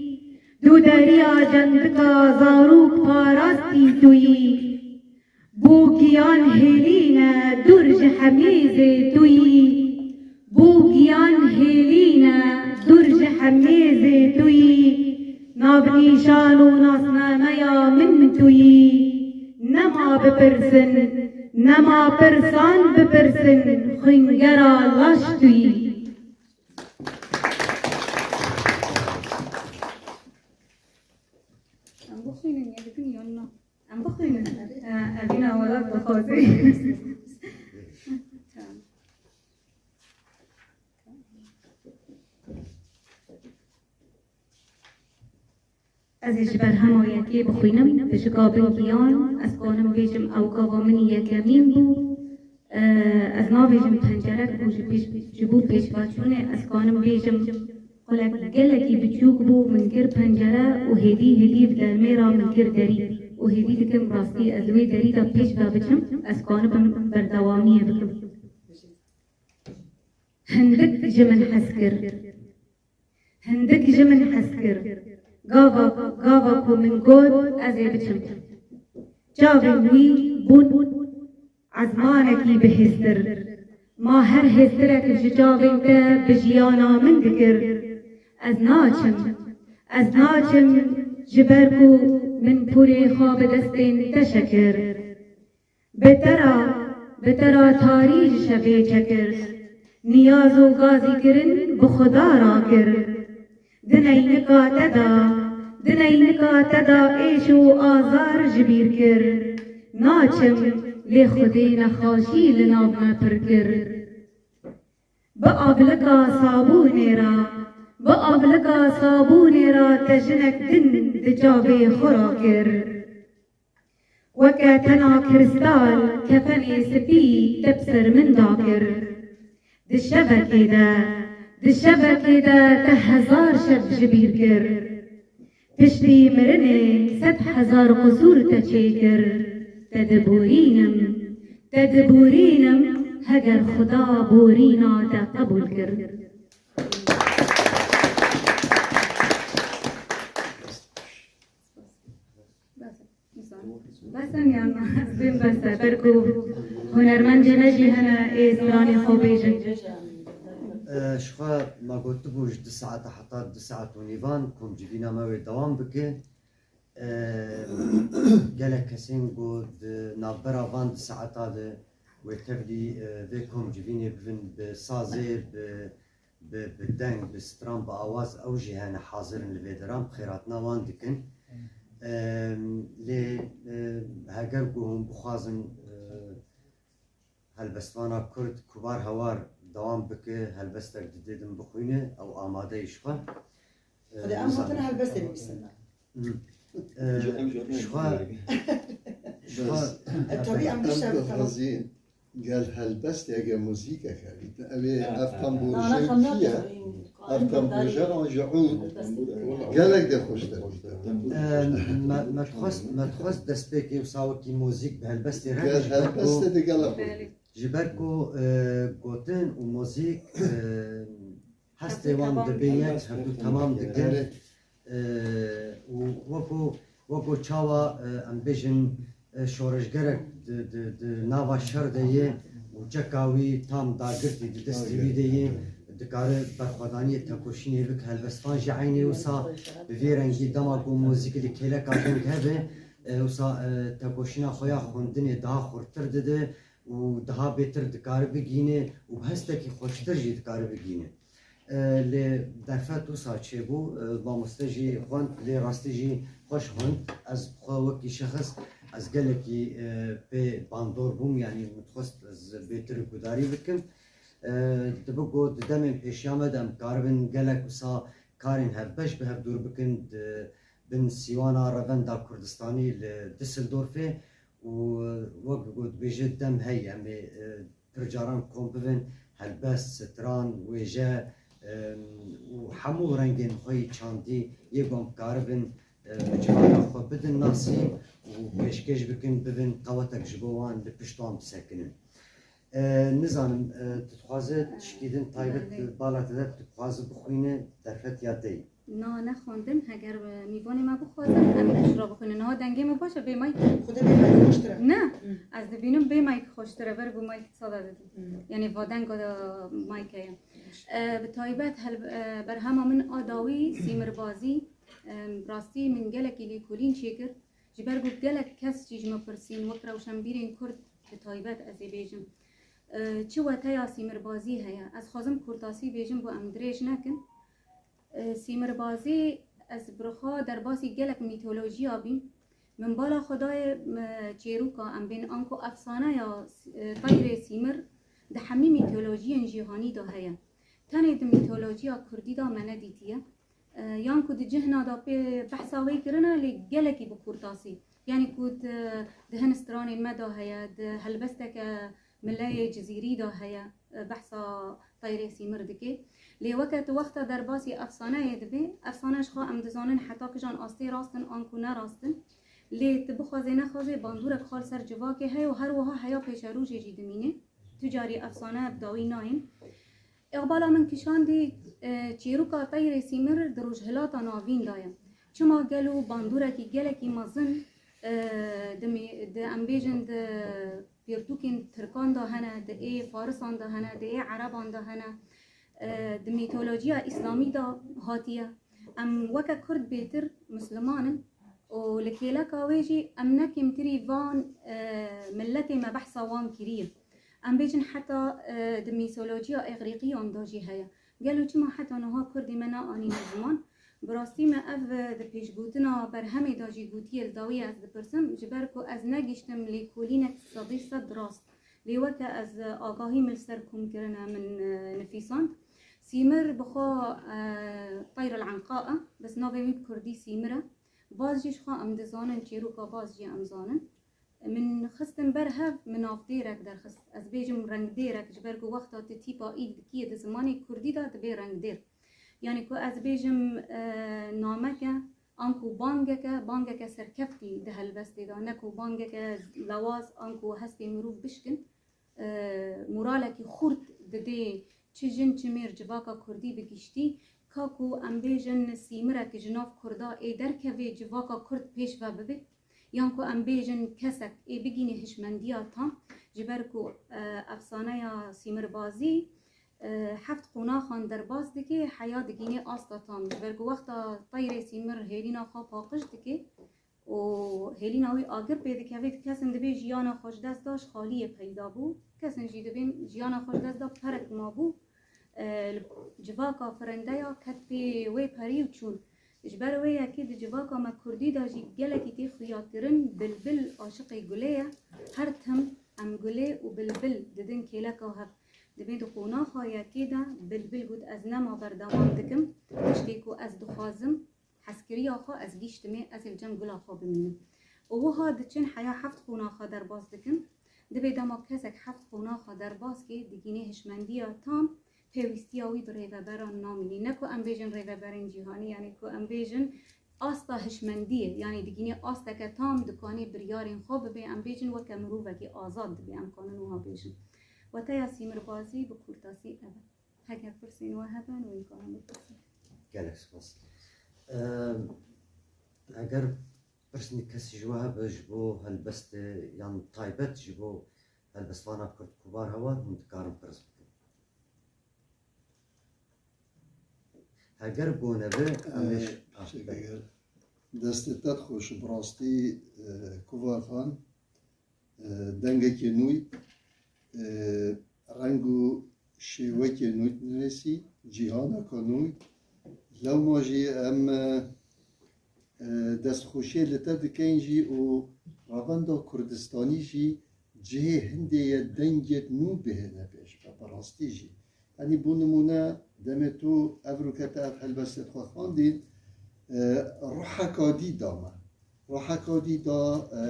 Dûderiya cendika zarok parastî tu yî. Bû giyan hêlîne dûr ji hemîzê tu yî. Bû giyan hêlîne dûr ji hemêzê tu yî. Navnîşan û nasnameya min tu yî. Nema bipirsin, nema pirsan bipirsin, xwîngera laş tu yî. Em bixwînin, yê dikin yan na? Em bixwînin. Evîna welat dixwaze. Ez ê ji berhema yekê bixwînim, pişika bin giyan, ez kanim bêjim ew gava min yekemîn bû. Ez nabêjim pencerek bû ji pêş, ji bo pêşveçûnê, ez kanim bêjim qulek gelekî biçûk bû, min kir pencere û hêdî hêdî bi dermê re min kir derî û hêdî dikim rastî ez li wê derî de pêş ve biçim, ez kanibim berdewamiyê bikim. Hindik ji min hez kir. Hindik ji min hez kir. Gava, gava ku min got ez ê biçim. Çavên wî bûn ezmanekî bihêztir. Ma her hêztirek ji çavên te bi jiyana min dikir. Ez naçim. Ez naçim ji ber ku min pûrê xwe bi destên te şekir. Bi te ra, bi te ra tarî ji şevê çekir. Niyaz û gazîkirin bi Xuda rakir. Di neynika te de, di neynika te de êş û azar ji bîr kir. Naçim, lê Xwedê nexweşî li nav me pir kir. Bi avlika sabûnê re, bi avlika sabûnê re te jinek din di çavê xwe rakir. Weke tena kristal kefenê spî te bi ser min dakir. Di şevekê de, di şevekê de te hezar şev ji bîr kir. Piştî mirinê sed hezar qisûr te çêkir. Te diborînim, te diborînim, heger Xuda borîna te qebûl kir. Bes e. Bes e yan na? Ez bêm bes e. Ber ku hunermendê me jî hene ê stranê xwe bêjin. E, ji xwe me gotibû ji du saeta heta du saet û nîvan komcivîna me wê dewam bike. E, gelek kesên ku di navbera van du saeta de wê tevlî, e, vê komcivînê bibin bi sazê, bi bi, bi deng, bi stran, bi awaz, ew jî hene hazir in li vê deran, bi xêrhatina wan dikin. Em, lê, e, heger ku hûn bixwazin, e, helbestvana Kurd Kubar Hewar dewam bike, helbestek didê din bixwîne, ew amade ye ji xwe. E, Xwedê em nizanim. Hatin helbestê nivîsin. Hı. E, ji xwe, ji xwe, E, tabii em dişev, tamam. Gel helbesteke muzîkeke bîtin. Ew ê Ha, ev ha, ha. Tamburje kî ye? Ev tamburje an ji ûd gelek de xweştir bîtin. Em, me, me dixwest, me dixwest destpêkê wisa wekî muzîk bi helbestê re Gel ji ber ku, helbestê de gelek xweş. Ji ber ku, e, gotin û muzîk, e, hestê wan dibe yek, hevdû temam dikin. Erê. E, û weko, weko çawa, e, em bêjin, e, şoreşgerek di, di, di nava şer de ye û çeka wî tam dagirtî di destê wî de ye, Dikare berxwedaniyê tekoşînê bike, helbestan jî eynê wisa bi vî rengî dema ku muzîk li kêleka deng hebe, e, wisa, e, tekoşîna xwe ya xwendinê daha xurtir dide û daha bêtir dikare bigihîne û bi hestekî xweştir jî dikare bigihîne. E, lê derfet wisa çêbû, e, mamoste jî xwend, lê rastî jî xweş xwend. Ez bi xwe wekî şexs, ez gelekî, e, pê bandor bûm, yanî min dixwest ez bêtir gudarî bikim. E, dibe ku di demên pêşiya me de em karibin gelek wisa karên hevbeş bi hev dûr bikin di bin sîwana Revenda Kurdistanî li Düsseldorfê û wek ku dibêje dem heye em ê, e, pir caran kom bibin, helbest, stran, wêje, e, û hemû rengên xwe yî çandî yê ku em karibin, e, bi civaka xwe bidin nasî û pêşkêş bikin, bibin qewetek ji bo wan li pişt wan bisekinin. E, nizanim, e, tu dixwaze tişkî din taybet bala te de tu dixwaze bixwîne derfet ya tey? Na, nexwendin. Heger, e, mîvanê me bixwazin, em ê piştre bixwînin. Niha dengê me baş e, bê mayk? Xwedê bê mayk xweştir e. Ne, ez dibînim bê mayk xweştir e, ber ku mayk sada didî. Hmm. Yanî va denga de mayk heye. E, bi taybet hel-, e, berhema min a dawî, sîmirbazî, e, rastî min gelekî lêkolîn çêkir. Ji ber ku gelek kes jî ji min pirsîn, wek rewşenbîrên Kurd bi taybet ez ê bêjim. E, çi weteya sîmirbazî heye? Ez xwazim kurtasî bêjim, bo em dirêj nekin. E, sîmirbazî, ez bi xwe derbasî gelek mîtolojiya bîm. Min bala xwe dayê, e, çêroka em bên anku efsaneya, e, teyrê sîmir di hemî mîtolojiyên cîhanî de heye. Tenê di mîtolojiya kurdî de me nedîtiye. E, yan ku di cihna de pê behsa wê kirine, lê gelekî bi kurtasî. Yanî ku di, di hin stranên me de heye, di helbesteke mileyê Cizîrî de heye, e, behsa teyrê sîmir dike. Lê weke tu wexta derbasî efsaneyê dibê, efsane ji xwe em dizanin heta kijan astê rast in an ku ne rast in. Lê tu bixwazê nexwazê bandorek xwe li ser civakê heye û her wiha heya pêşerojê jî dimîne. Tu carî efsane bi dawî nayên. Îqbala min kişandî, e, çîroka teyrê sîmir di Rojhilata Navîn de ye. Çima gelo bandorekî gelekî mezin, e, di mî-, di, em bêjin, di pirtûkên Tirkan de hene, di ê Farisan de hene, di ê Ereban de hene, e, di mîtolojiya Îslamî de hatiye. Em weke Kurd bêtir Misliman in û li kêleka wê jî em ne kêmtirî van, e, miletê me behsa wan kiriye. Em bêjin heta, e, di mîtolojiya Îgrîqiyan de jî heye. Gelo çima heta niha Kurdî me neanîne ziman? Bi rastî me ev, e, di pêşgotina berhemê de jî gotiye, li dawiyê ez dipirsim, ji ber ku ez negihîştim lêkolînek sedî sed rast. Lê weke ez, e, agahî min li ser kom kirine, min, e, nifîsand. Sîmir bi xwe, e, teyr el-enqa e, bes navê wî bi kurdî sîmir e. Baz jî ji xwe em dizanin, çîroka baz jî em zanin. Min xistin ber hev, min navdêrek derxist. Ez bêjim rengdêrek, ji ber ku wexta tu tîpa î dikiyê di zimanê kurdî de dibê rengdêr. Yanî ku ez bêjim, e, nameke, anku bangeke, bangeke serkeftî di helbestê de, ne ku bangeke lewaz, anku hestê mirov bişkin, e, moralekî xurt didê çi jin çi mêr civaka kurdî bi giştî, ka ku em bêjin sîmirek ji nav kurda ê derkevê civaka kurd pêş ve bibe, yan ku em bêjin kesek ê bigînê hişmendiya tam, ji ber ku, e, efsaneya sîmirbazî, e, heft qonaxan derbas dike, heya digînê asta tam. Ji ber ku wexta teyrê sîmir hêlîna xwe paqij dike û hêlîna wî agir pê dikeve, kesin dibê jiyana xwe ji dest da, ji xaliyê peyda bû. Kesin jî dibên jiyana xwe ji dest da, perek mabû. E, li civaka firindeya ket pê wê perî û çûn. Ji ber wê yekê di civaka me kurdî de jî gelekî tê xuyakirin, bilbil aşiqê gulê ye. Her tim em gulê û bilbil didin kêleka hev. Dibê di qonaxa yekê de bilbil got, ez nema berdewam dikim, tiştê ku ez dixwazim, hezkiriya xwe ez gihîştimê, ez ê li cem gula xwe bimînim. Û wiha diçin heya heft qonaxa derbas dikin. Dibê dema kesek heft qonaxa derbas kê, digînê hişmendiya tam, pêwîstiya wî bi rêveberan namînî. Ne ku em bêjin rêveberên cîhanî, yanî ku em bêjin asta hişmendiyê, yanî digînê asteke tam dikanê biryarên xwe bibê, em bêjin weke mirovekî azad dibê, em kanin wiha bêjin. Weteya sîmirbazî bi kurtasî ev e. Heger pirsên we hebin, wê kanin bipirsin. Gelek spas. Em, heger pirsên kesî ji we hebe ji bo helbestê yan taybet ji bo helbestvana Kurd Kubar Hewan, hûn dikarin pirs bikin. Eger bûne bi, em ê Ee, ş-, ah, teşekkür ederim. Destê te xweş, bi rastî, e, Kuvarxan, e, dengekê nû, e, reng û şêwekê nû dinivîsî, cîhaneka nû. Lewma jî em, e, e, destxweşiyê li te dikeyn jî û revenda Kurdistanî jî cihê hindê ye dengê nû bihêne pêş ve, bi rastî jî. Yanî bo nimûne demê tu ev rûkete ev helbestê xwe xwendî, e, ruheka dî da me. Ruheka dî da, e,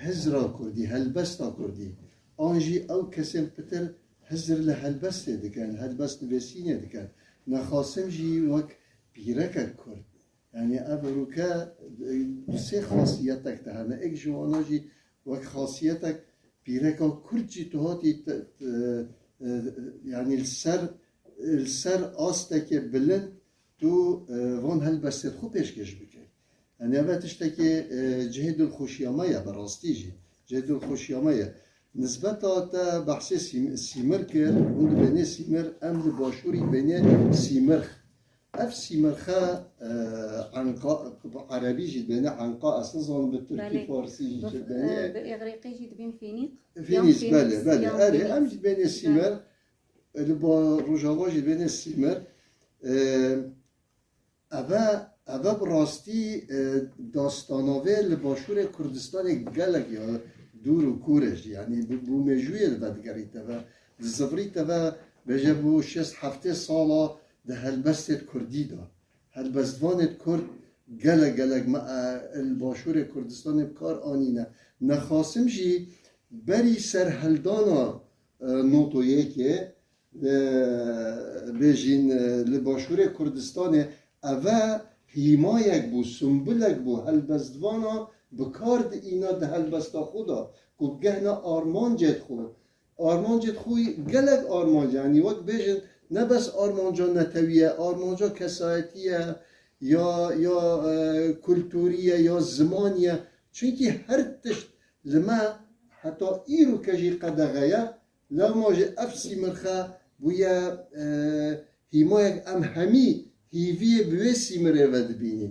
hizra kurdî, helbesta kurdî. An jî ew kesên pitir hizir li helbestê dikin, helbest nivîsînê dikin. Nexasim jî wek pîrekek kurd. Yanî ev rûke, e, du sê xasiyetek de hene. Êk ji wana jî wek xasiyetek pîreka kurd jî tu hatî te, te, e, yanî li ser, li ser astekê bilind tu, e, van helbestê xwe pêşkêş bike. Yanî ev tiştekî, e, cihê dilxweşiya me ye, bi rastî jî. Cihê dilxweşiya me ye. Nisbeta te behsê sîm-, sîmir kir, hûn dibênê sîmir, em li başûrî dibênê sîmirx. Ev sîmirxe, e, enqa, bi erebî jî dibêne enqa, ez nizanim bi tirkî, belê, farsî jî bi, çi dibêne. E, bi îgrîqî jî dibên fînîq. Fînîs, yan belê, fînîs, belê. Yan erê, fînîs. Em jî dibêne sîmir. Belê. Li ba Rojava jî dibêne sîmir. E, eve, eve bi rastî, e, dastana vê li başûrê Kurdistanê gelek ya dûr û kûr e jî. Yanî bi, bi mêjûyê li vedigerî te ve. Dizivirî te ve bêje bû şêst heftê sala di helbestê kurdî de. Helbestvanê kurd gelek gelek me, e, li başûrê Kurdistanê bi kar anîne. Nexasim jî berî serheldana, e, notoyekê, e, bêjîn, e, li başûrê Kurdistanê eve hîmayek bû, sumbulek bû, helbestvana bi kar diîna di helbesta xwe de ku bigehne armancê xwe. Armancê xwe gelek armanc, yanî wek bêjin, ne bes armanca netewî ye, armanca kesayetî ye, ya, ya, e, kulturî ye, ya zimanî ye. Çunkî her tişt li me heta îro ke jî qedexe ye, lewma jî ev sîmirxe bûye, e, hîmayek em hemî hîviyê bi wê sîmirê ve dibînî.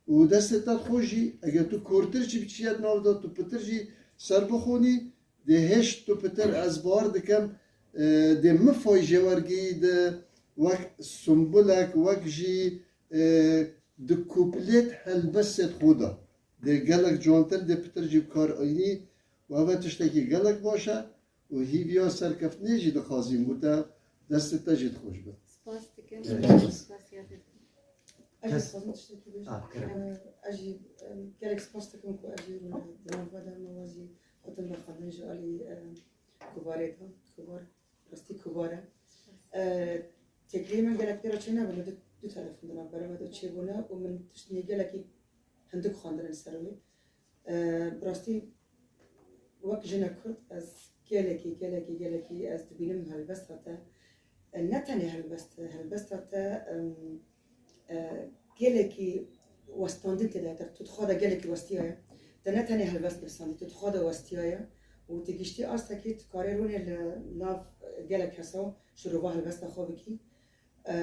Û destê te xweş jî, eger tu kortir jî biçiye di nav de, tu pitir jî ser bixwînî, dê hêşt tu pitir, ez bawer dikim, e, dê mifay jê wergirî di wek sumbulek, wek jî, e, di kuplêt helbestê xwe de. Dê gelek cantir, dê pitir jî bi kar anî û ev tiştekî gelek baş e. Û hîviya serkeftinê jî dixwazîm û te destê te jî dixweş be. Spas dikim. Evet. Spasiya te dikim. Ez jî Kes- dixwazim tiştekî bêjim. Ah, kerem. Em, ez jî, em, gelek spas dikim ku ez jî rûne di nav xwe de me wazî xwe tim vexwendin ji alî, em, Kubarê de. Kubar, rastî kubar e. E, têkiliyê min gelek pê re çênebûne, du, du telefon di navbera me de çêbûne û min tiştî gelekî hindik xwendine li ser wê. E, bi rastî wek jinek kurd ez gelekî, gelekî, gelekî ez dibînim helbesta te. E, ne tenê helbest, helbesta te, em, e, gelekî westandin tê de hete. Tu di xwe de gelekî westiyaye. Te ne tenê helbest nivîsandî, tu di xwe de westiyaye. Û tu giştî astekî tu karê rûnê li nav gelek kesa şirova helbesta xwe bikî. E,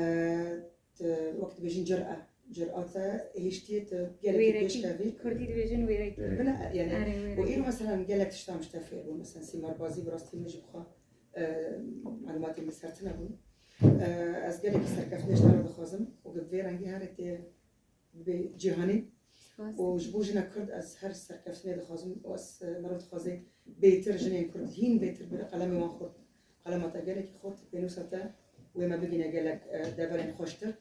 tu wek dibêjin cure, cure te hiştiyê tu gelekî pêşkevî. Wêrekî, kurdî dibêjin wêrekî. Bine, yani, erê, wêrekî. Û îro mesela gelek tiştan ji te fêr bûn. Mesela sîmarbazî bi rastî min ji xwe, e, malûmatê min ser tune bûn. E, ez gelekî serkeftinê ji te re dixwazim û bi vê rengî herê tê bê cîhanî. Spas. Û ji bo jinek kurd ez her serkeftinê dixwazim û ez, e, meriv dixwaze bêtir jinên kurd hîn bêtir bi qelemê wan xurt, qelema te gelekî xurt, pênûsa te wê me bigîne gelek, e, deverên xweştir.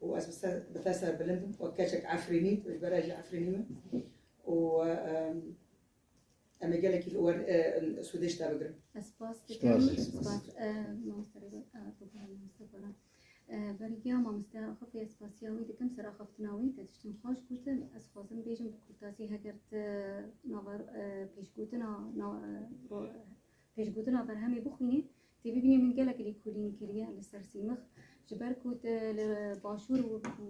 Û ez bi ser, bi te serbilind im, wek keçek Efrînî, ji ber ez jî Efrînî me. Û, e, em, em ê gelekî li wer, e, sûdê ji te bigirin. Ez spas dikim. Spas. Spas. E, mamoste Rêber, e, bibû mamoste Baran. E, beriya mamoste Xifê, ez spasiya wî dikim, seraxeftina wî, te tiştin xweş gotin. Ez xwazim bêjim bi kurtasî, heger tu nava, e, pêşgotina, na-, e, ro-, pêşgotina berhemê bixwînî, tê bibînî min gelek lêkolîn kiriye li ser Sîmix. Ji ber ku tu li Başûr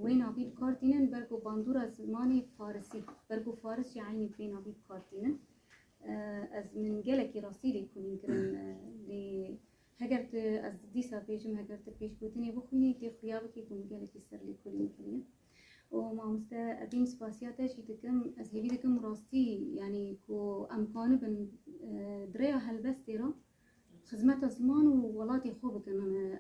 wê navî bi kar tînin, ber ku bandora zimanê farisî, ber ku faris jî eynî vê navî bi kar tînin. E, ez, min gelekî rastî lêkolîn kirin, e, lê Heger tu, ez dîsa bêjim, heger tu pêşgotinê bixwînî, tê xuya bikî ku min gelekî ser lêkolîn kiriye. Û mamoste Ebîn, spasiya te jî dikim. Ez hêvî dikim rastî, yanî ku em kanibin, e, di rêya helbestê re xizmeta ziman û welatê xwe bikin,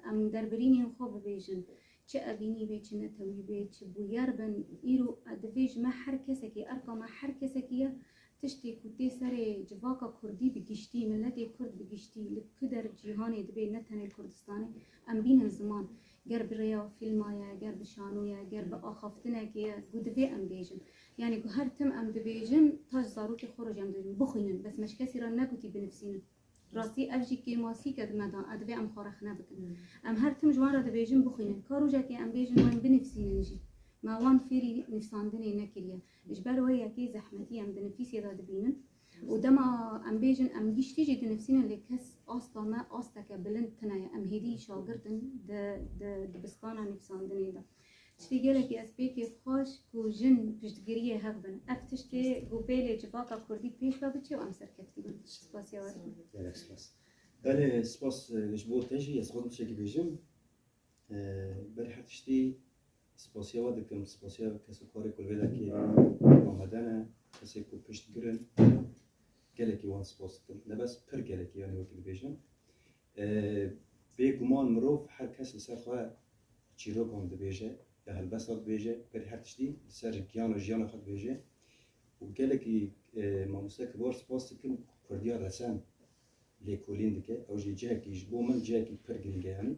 em derbirînên xwe bibêjin. Çi Ebînî bê, çi netewî bê, çi bûyer bin, îro divê ji me her kesekî, erka me her kesekî ye, tiştê ku tê serê civaka kurdî bi giştî, miletê kurd bi giştî, li ku der cîhanê dibê, ne tenê Kurdistanê, em bînin ziman. Ger bi rêya fîlma ye, ger bi şano ye, ger bi axaftinekê ye, ku divê em bêjin. Yanî ku her tim em dibêjin, ta ji zarokê xwe re jî em dibêjin, bixwînin, bes me ji kesî re negotî binivîsînin. Rastî ev jî kêmasîke di me de, e, divê em xwe rexne bikin. Hmm. Em her tim ji wan re dibêjin bixwînin. Ka rojekê em bêjin wan binivîsînin jî. Me wan fêrî nivîsandinê nekiriye. Ji ber wê yekê zehmetî em di nivîsê de dibînin. Û dema em bêjin em giştî jî dinivîsînin, lê kes asta me asteke bilind tune ye. Em hêdî şagirdin di, di dibistana nivîsandinê de. Tiştê gelekî ez pê kêfxweş ku jin piştgiriyê hev bin. Ev tiştê ku bêlê civaka kurdî pêş ve biçe û em serkeftî bin. Spasiya we dikim. Gelek spas. Belê, spas, e, ji bo te jî. Ez xwe tiştekî bêjim. E, berî her tiştî spasiya we dikim. Spasiya kesê karê ku li vê derkê amade ne. Kesê ku piştgir in. Gelekî wan spas dikim. Ne bes pir gelekî, yanî wekî dibêjin. E, bêguman mirov her kes li ser xwe çîrokan dibêje, ya helbesta dibêje, berî her tiştî li ser giyana jiyana xwe dibêje. Û gelekî, e, mamoste Kibar spas dikim ku Kurdiya resen lêkolîn dike. Ew jî cihekî ji bo min cihekî pir girîng e, yanî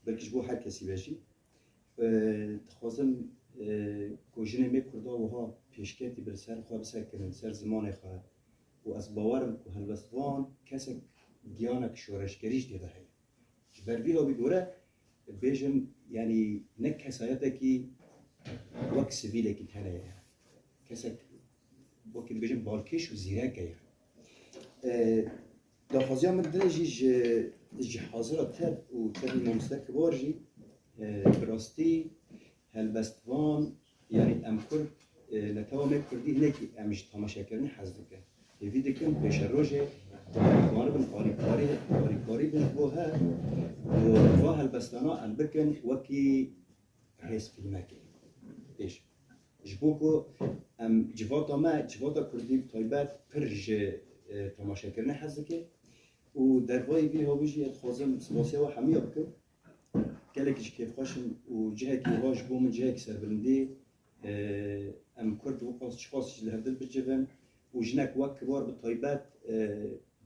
belkî ji bo her kesî be jî. E, dixwazim, e, ku jinê me Kurda wiha pêşketî bi li ser xwe bisekinin, li ser zimanê xwe. Û ez bawer im ku helbestvan kesek giyanek şoreşgerî jî tê de heye. Ji ber vî havî gore bêjim, yanî ne kesayetekî wek sivîlekî tenê ye. Kesek wekî dibêjin balkêş û zîrek e. E, daxwaziya min din jî ji, ji hazira te û tevî mamoste Kibar jî, e, bi rastî helbestvan, yanî em Kurd, e, netewa me Kurdî hinekî em ji temaşekirinê hez dikin. Hêvî dikim pêşerojê em dikanibin alîkarî, alîkarî bin ji bo hev û va helbestana em bikin wekî rêzfîlmekê. Pêş. Ji bo ku em civata me, civata Kurdî bi taybet pir ji, e, temaşekirinê hez dike û dervayî vî havî jî ez dixwazim spasiya we hemiya bikim. Gelekî ji kêfxweş im û cihekî wiha ji bo min cihekî serbilindî, e, em Kurd wiqas çiqas jî li hevdil bicivin û jinek wek Kibar bi taybet, e,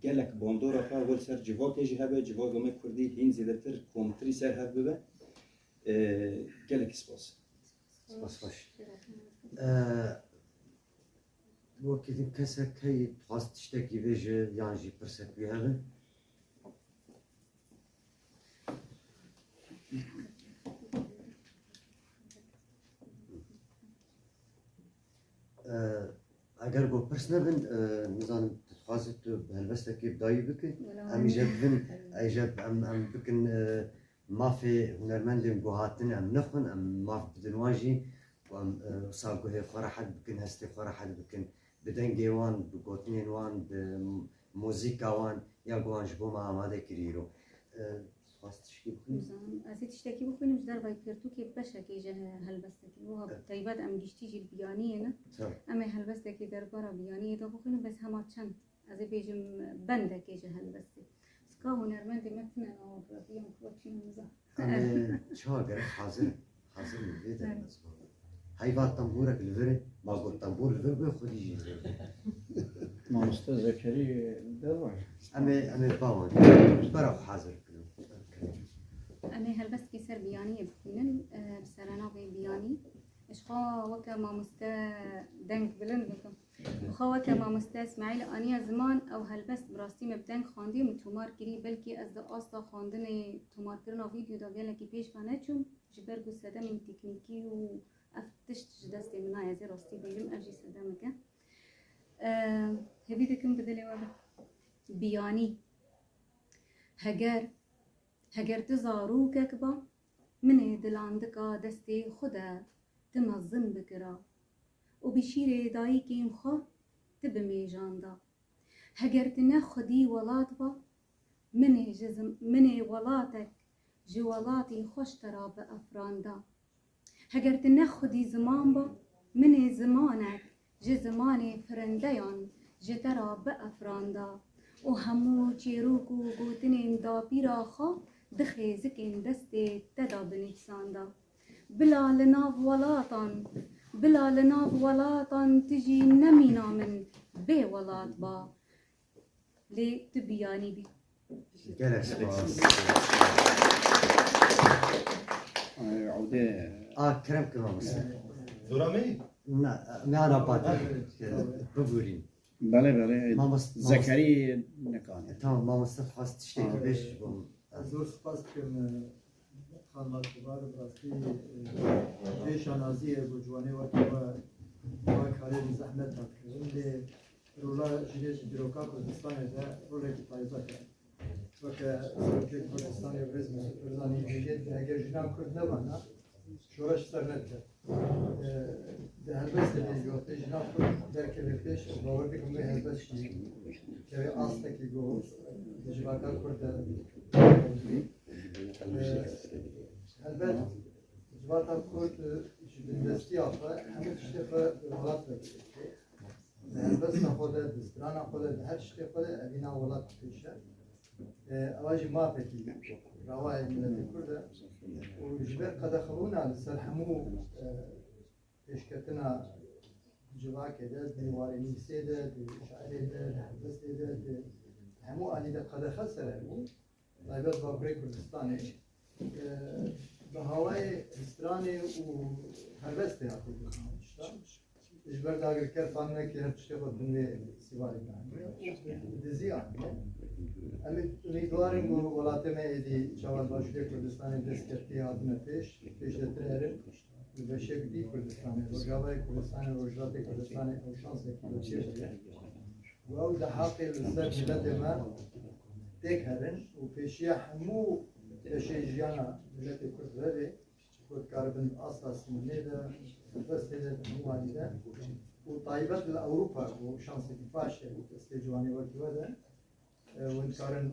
gelek bandora xwe li ser civakê jî hebe, civaka me Kurdî hîn zêdetir komtirî ser hev bibe. E, gelekî spas. Spas xweş. E, wekî din kesek heye dixwast tiştekî bêje yan jî pirsek wî hebe? E, eger ku pirs nebin, e, nizanim, tu dixwazî tu bi helbestekê bi dayî bike? Wela em ê ji bin, ê ji em, em bikin, e, mafê hunermendên ku hatin em nexwin, em maf bidin wan jî, ku em, e, wisa guhê xwe rehet bikin, hestê xwe rehet bikin, bi dengê wan, bi gotinên wan, bi muzîka wan, ya ku wan ji bo me amade kirî îro. E, dixwast tişkî bixwînî? Nizanim, ez ê tiştekî bixwînim, ji dervayî pirtûkê beşekê ji helbestekê. Wiha bi taybet em giştî jî li biyaniyê ne. Tabii. Em ê helbestekê derbara biyaniyê de bixwînin, bes hema çend, ez ê bêjim, bendekê ji helbestê. Ka hunermendê me tune nav re, yan ku çîn niza. Em ê çawa gerek hazir, hazir in vê derê. Evet. Heyva tembûrek li vir e, ma got tembûr li vir be, xwedî jî li vir be. Mamoste Zekerî derva. Em ê, em ê bawan, ji bera xwe hazir bikin. Em ê helbestkê ser biyaniyê bixwînin, e, bi serenavê biyanî. Ji xwe weke mamoste deng bilind bikim. Bi xwe weke mamoste Îsmaîl aniye ziman, ew helbest bi rastî me bi deng xwendî û min tomar kirî, belkî ez di asta xwendinê tomarkirina vîdeo de gelekî pêş ve neçûm, ji ber ku sedemên teknîkî û ev tişt ji destê min nayê, ez ê rastî bêjim, ev jî sedemek e. Eee, hêvî dikim bi dilê we be. Biyanî. Heger, heger tu zarokek ba, min ê di landika destê xwe de tu mezin bikira û bi şîrê dayikên xwe tu bimêjanda. Heger tu ne xwedî welat ba, Minê ji zim-, minê welatek ji welatî xweş te ra bi efranda. Heger tu ne xwedî ziman ba, minê zimanek ji zimanê firindeyan ji te ra bi efranda û hemû çêrok û gotinên dapîra xwe di xêzikên destê te de binivîsanda. Bila li nav welatan, bila li nav welatan tu jî nemîna min bê welat ba. Lê tu biyanî bî. Gelek spas. Ay, Ewdê. A, kerem kir mamoste. Dora me? Na, me ana pat. Bibûrîn. Belê, belê. Mamoste, Zekerî nekane. Tamam, mamoste xwest tiştekî bêj. Ez zor spas dikim, e, xanima Kibar, bi rastî, e, vê şanaziyê bo ciwanê wekî we, we karê bi zehmet hat kirin. Lê rola jinê ji dîroka Kurdistanê de rolekî taybet e. Weke Serokê Kurdistanê Birêz Mesûd Barzanî bêjê, eger jinan Kurd nebana, şoreş ser nediket. E, di helbestê de jî wextê jinan Kurd derkeve pêş, ez bawer dikim vê helbest jî keve astekî ku di civaka Kurd de. E, helbet civaka Kurd, e, ji bindestiya xwe hemû tiştê xwe bi welat ve digire. Di helbesta xwe de, di strana xwe de, di her tiştê xwe de evîna welat dikêşe. E, ewa jî mafekî rawayê miletê Kurd e. Û ji ber qedexebûna li ser hemû, e, pêşketina civakê de, di warê nivîsê de, di şairê de, di helbestê de, di hemû alî de qedexe ser hebû. Taybet Bakurê Kurdistanê, e, bi hawayê stranê û helbestê hatiye dixan tişta. Ji ber dagirker fam neke her tiştê xwe bin vê festîvalê de aniye. Dizî aniye. Em ê umîdwar in ku welatê me êdî çawa li Başûrê Kurdistanê dest ketiye hatine pêş, pêş de tune herin. Li beşek dî Kurdistanê, Rojavayê Kurdistanê, Rojhilatê Kurdistanê ew şansekî bi çê bûye. Û ew dehaqê li ser miletê me têk herin û pêşiya hemû beşê jiyana miletê Kurd vebe, ku dikaribin asta sînemê de, helbestê de, hemû alî de û taybet li Ewropa ku şansekî baş e û destê ciwanê wekî we de, e, hûn dikarin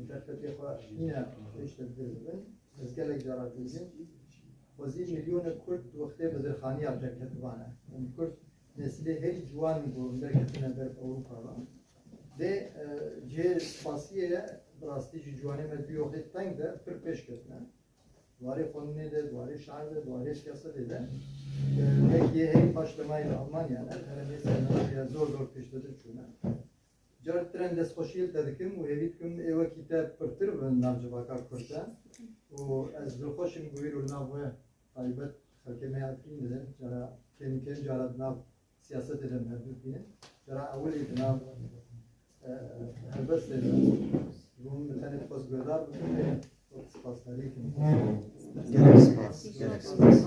derfetê xwe hîne pêş de bigiribin. Ez gelek cara dibînim. Xwezî milyonek Kurd di wextê bedirxaniya derketibane. Yanî Kurd neslê herî ciwan in ku derketine ber Ewropa ve. Lê, e, cihê spasiyê ye, bi rastî jî ciwanê me di wê wextê teng de pir pêş ketine. Di warê xwendinê de, di warê şair de, di warê siyasetê de, e, belkî herî paşlemayî li Almanya ne, heremê sermaye zor zor pêş de diçûne. Car tren destxweşiyê li te dikim û hêvî dikim ê wekî te pirtir bin nav civaka Kurd de. Û ez dilxweş im ku îro li nav we taybet xelkê me ya Efrîn de, cara kêm kêm cara di nav siyasetê de em hevdû bînin. Cara ewilî di nav, e, helbestê de bûm, min tenê dixwest guhdar bikim, ê wek spasdarî kim. Gelek spas, gelek spas.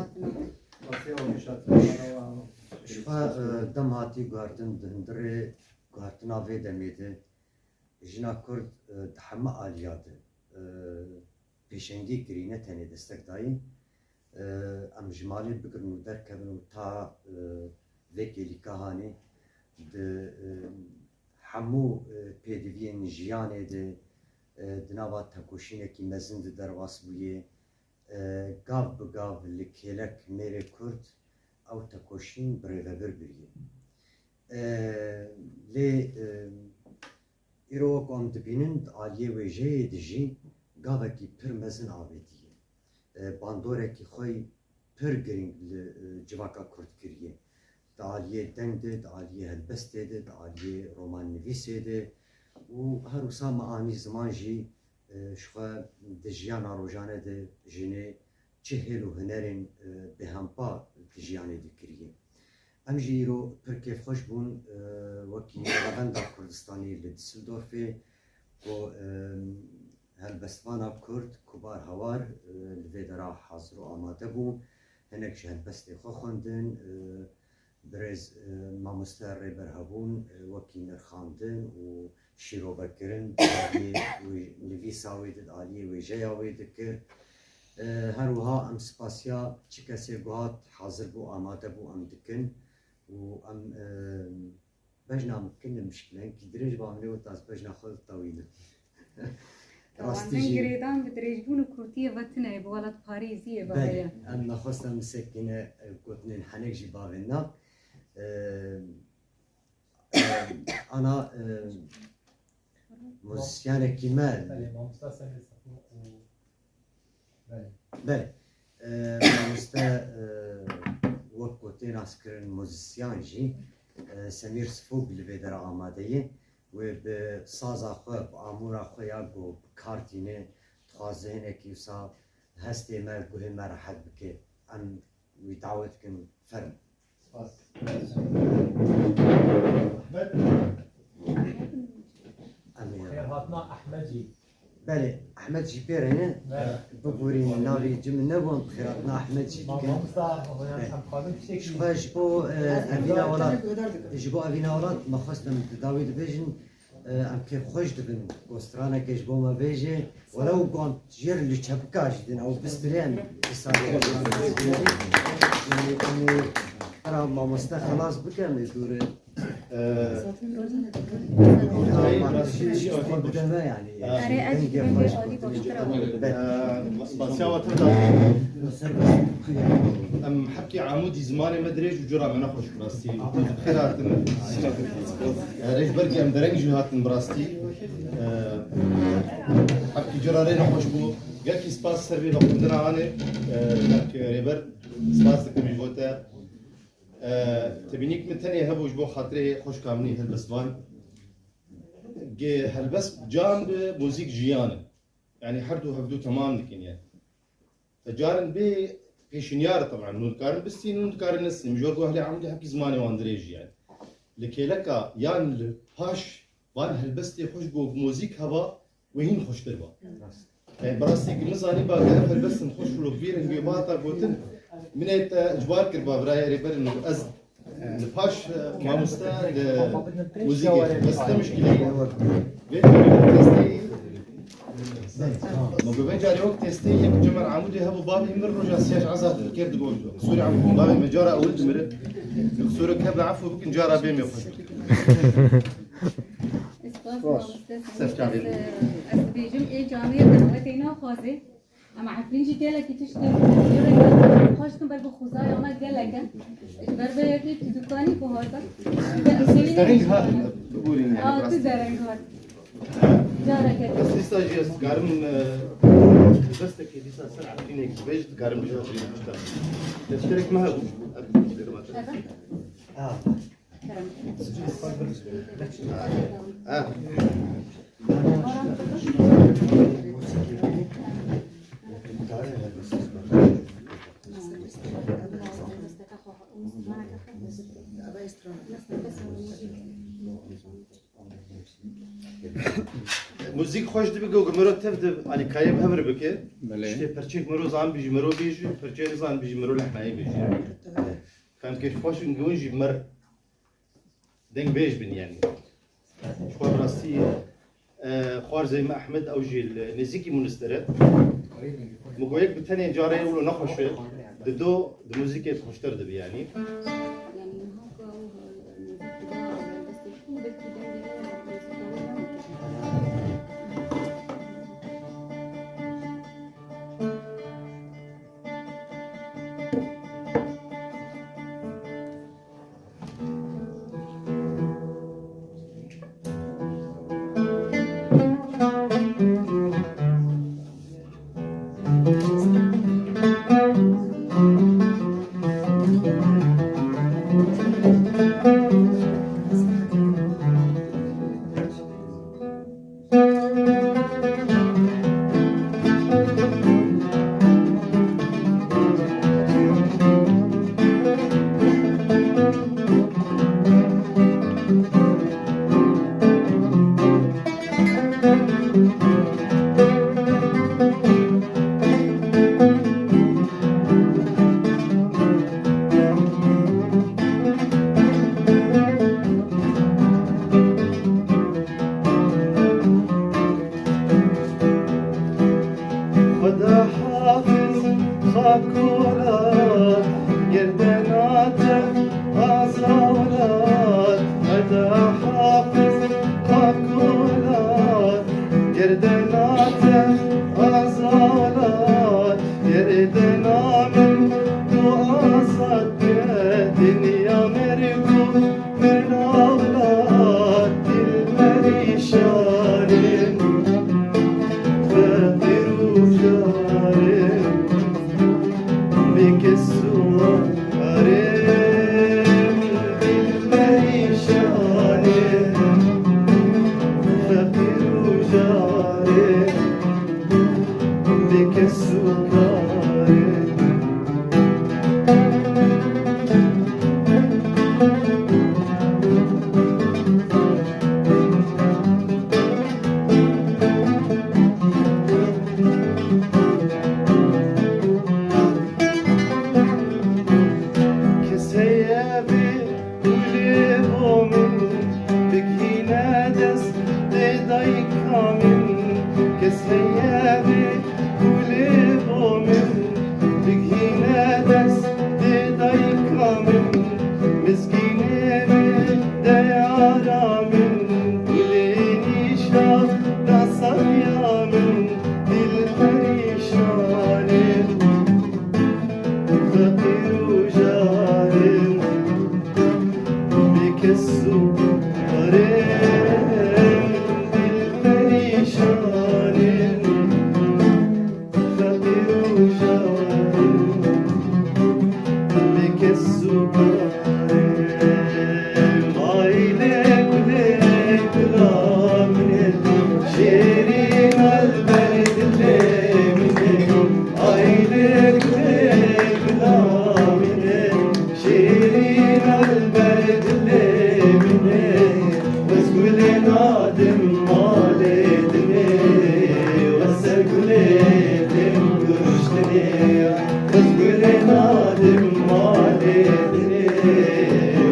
Spasiya we, şad. Ji xwe, e, dem hatî guhertin di hundirê guhertina vê demê de jina Kurd, e, di heme aliya de, e, pêşengî kirî, ne tenê destek dayî. E, em ji malê bigirin û derkevin û ta, e, vê kêlîka hanê di, e, hemû, e, pêdiviyên jiyanê de, e, di nava tekoşînekî mezin de derbas bûye. E, gav bi gav li kêlek mêrê Kurd ew tekoşîn birêvebir biriye. E, lê, e, îro wek em dibînin di aliyê wêjeyê de jî gavekî pir mezin avêtiye. E, bandorekî xwe yî pir girîng li, e, civaka Kurd kiriye. Di aliyê deng de, di aliyê helbestê de, di aliyê romannivîsê de û her wisa me anî ziman jî, e, ji xwe di jiyana rojane de jinê çi hêl û hunerên, e, bêhempa di jiyanê de kiriye. Em jî îro pir kêfxweş bûn, e, wekî Revenda Kurdistanî li Düsseldorfê ku, e, helbestvana Kurd Kubar Hawar, e, li vê dera hazir û amade bû. Hinek ji helbestê xwe xwendin, e, Birêz, e, mamoste Rêber hebûn, e, wekî nirxandin û şîrovekirin, di aliyê wê, nivîsa wê de, di aliyê wêjeya wê dikir. E, her wiha em spasiya çi kesê ku hat hazir bû, amade bû, em dikin û em, e, bejna min kin li mişkilengî dirêj ba min ê weta ez bejna xwe ditewînim. Rastî jî girêdan bi dirêjbûn û kûrtiyê ve tune ye, bi welatparêziyê ve heye. Belê, em nexwestin em sekine, e, gotinên henek jî bavêna. E, e, ana, e, muzîsyenekî me. Belê, mamosta Semîr Sefo û Belê. Belê. E, mamoste, e, wek ku tê naskirin muzîsyan jî, e, Semîr Sifok li vê dera amade ye. Wê bi saza xwe, bi amûra xwe ya ku bi kar tîne, dixwaze hinekî wisa hestê me, guhê me rehet bike. Em wî dawet dikin, ferm. Spas. Ehmed. Em ê Xêrhatina Ehmed jî. Belê, Ehmed jî pê re ne. Belê. Biborîn, navê ci min nebûn, xêrhatina Ehmed jî Ma-, dikin. Mamosta, Belê. Em xwazin tiştekî Ji xwe ji bo, e, Evîna Welat, ji bo Evîna Welat me xwestin di dawî dibêjin, e, em kêfxweş dibin. Ku straneke ji bo me bêje, welew ku em jêr li çepika jî din, ew bistirê em îsal. Yanî em ê pera mamoste xelas bikin, em ê dûre. Ee, Erê, ez ji dengê alî baştir e. Ee, spasiya we tev da. Em hebkî Amûdî, zimanê me dirêj û cura me nexweş bi rastî. Xêr hatin. Ee, rêz belkî em dereng jî hatin bi rastî. Ee, hebkî cura rê nexweş bû. Gelkî spas ser vê vexwendina anê. Ee, rêber spas dikim ji bo te. Ee, tebînîk min tenê hebû ji bo xatirê xweşka min ê helbestvan. Ge-, helbest can bi muzîk jiyan e. Yanî her du hevdu temam dikin yani. Ve carin bê pêşinyar, teban, hûn dikarin bistînin, hûn dikarin nistînin. Ji ber ku ehlê Amûdê hepkî zimanê wan dirêj yani. Li kêleka yan li paş van helbestê xweş ku muzîk heba, wê hîn xweştir ba. Rast. Yani, bi rastî ki min zanî ba, ev helbestin xweş û lokbîr in, ba hata gotin, min ê te icbar kir ba, birayê rêberin, ez li paş, e, mamoste li muzîkê, bes ne muşkilê ye. Vê carê wek testê, ma ku vê carê wek testê yek Cemal Amûdê hebû, bavê min roja siyaj azad dikir, digot, Sûrê Amûdê, bavê min cara ewil dimire, Sûrê kebe efû bikin, cara bê me xweş. Spas, mamoste Semîr. Ez, ez dibêjim, ê caniyê dawetê naxwaze. Ama Efrîn jî gelekî tiştê xweş dikin, ber bi xwezaya me gelek e. Ji ber vê yekê tu dikanî ku hata. Ez dereng hat, biborîne. Aa, tu dereng hat. Careke. Ez dîsa jî ez dikarim, e, destekê dîsa ser Efrînê bêj, dikarim bijî Efrînê pişta. Destpêrek me hebû. Evet. Muzîk xweş dibe ku miro tev de alîkayê bi hev re bike. Belê. Tiştê perçek miro zan bijî miro bêjî, perçeyê nizan bijî miro lehnayê bêjî. Kemkêj xweş in, gewin jî mer dengbêj bin yani. Ji xwe rastî, e, xwarzê me Ehmed, ew jî li nêzîkî Munster e. Min got yek bi tenê carê wilo nexweş e, di do, di muzîkê xweştir dibe yani. Erê, dil perîşan e, feqîr û jar e, bê kes û kar e. Kes heye vê gulê bo min, bigihîne destê dayika min. Kes heye vê gulê bo min, bigihîne destê dayika min. Mizgînê min, diyara min, gulê nîşana sahiya min, dil perîşan e. Feqîr û jar e, bê kes û kar e, dil perîşan e. Feqîr û jar e, bê kes û kar e. Aîlê gulê gula min e, şêrîna li ber dilê min e. Aîlê gulê gula min e, şêrîna li ber dilê min e. Wez gulê nadim malê din e, wez ser gulê têm kuştinê. Wez gulê nadim malê din e,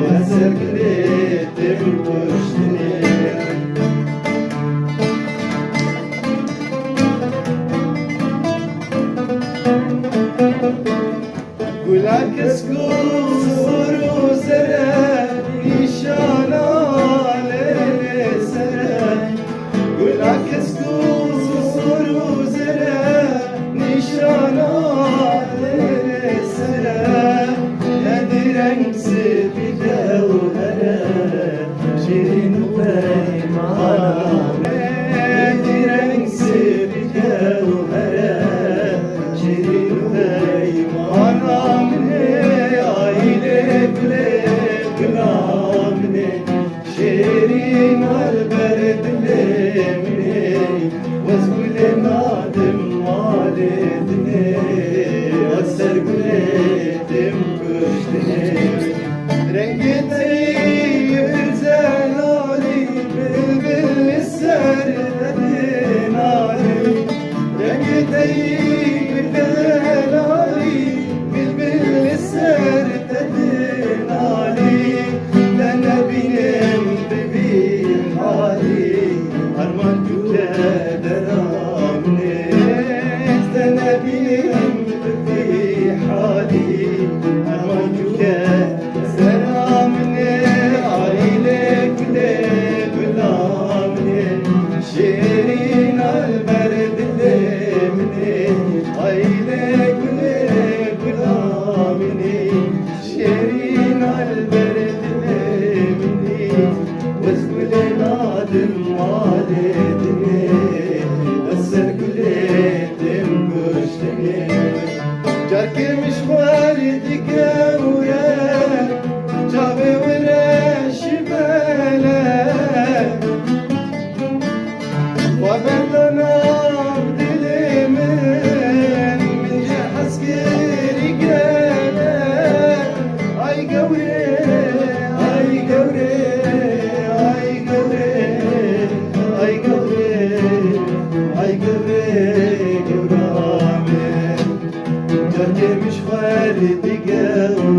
wez ser gulê têm kuştinê. Gula kesk û sor û zere, nîşana lê lê sere. Gula kesk û sor û zere, nîşana lê lê sere. Hedi reng sipî gewhere, şêrîn û peymana min e. Hedi reng sipî gewhere, şêrîn û peymana min e. Aîlê gulê gula min e, şêrîna li ber dilê min e. Wez gulê nadim malê din e, wez ser gulê têm kuştinê. Rengê te yê pir zelalî, bilbil li ser te dê nalî. Rengê te yê pir zelalî, bilbil li ser te dê nalî. Te nebînim bi vî halî, armanc û kedera min e. Te nebînim bi vî halî, armanc û kedera min e. Aîlê gulê gula min e, şêrîna li ber dilê min e. Aîlê gulê gula min e, şêrîna li ber dilê min e. Wez gulê nadim malê din e, wez ser gulê têm kuştinê. Carkê min ji xwe re digewre, çavê were şivele. Xwe berda nav dilê min, min jê hez kirî gelek. Ay gewrê, ay gewrê, ay gewrê, ay gewrê, ay gewrê, gewra min. Carkê min ji xwe re digewre.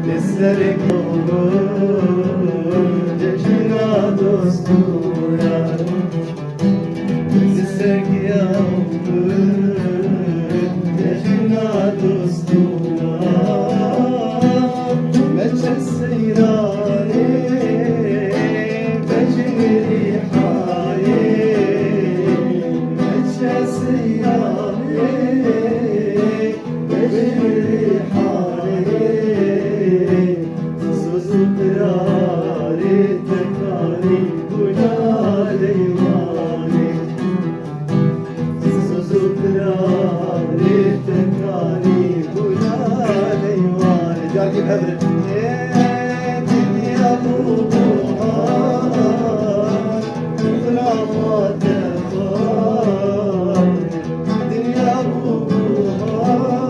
Li ser cejna dostû ya. Li ser cejna dostû ya. Meçe seyranê, vecin rîhayê. Meçe seyranê, Dinya bû buhar,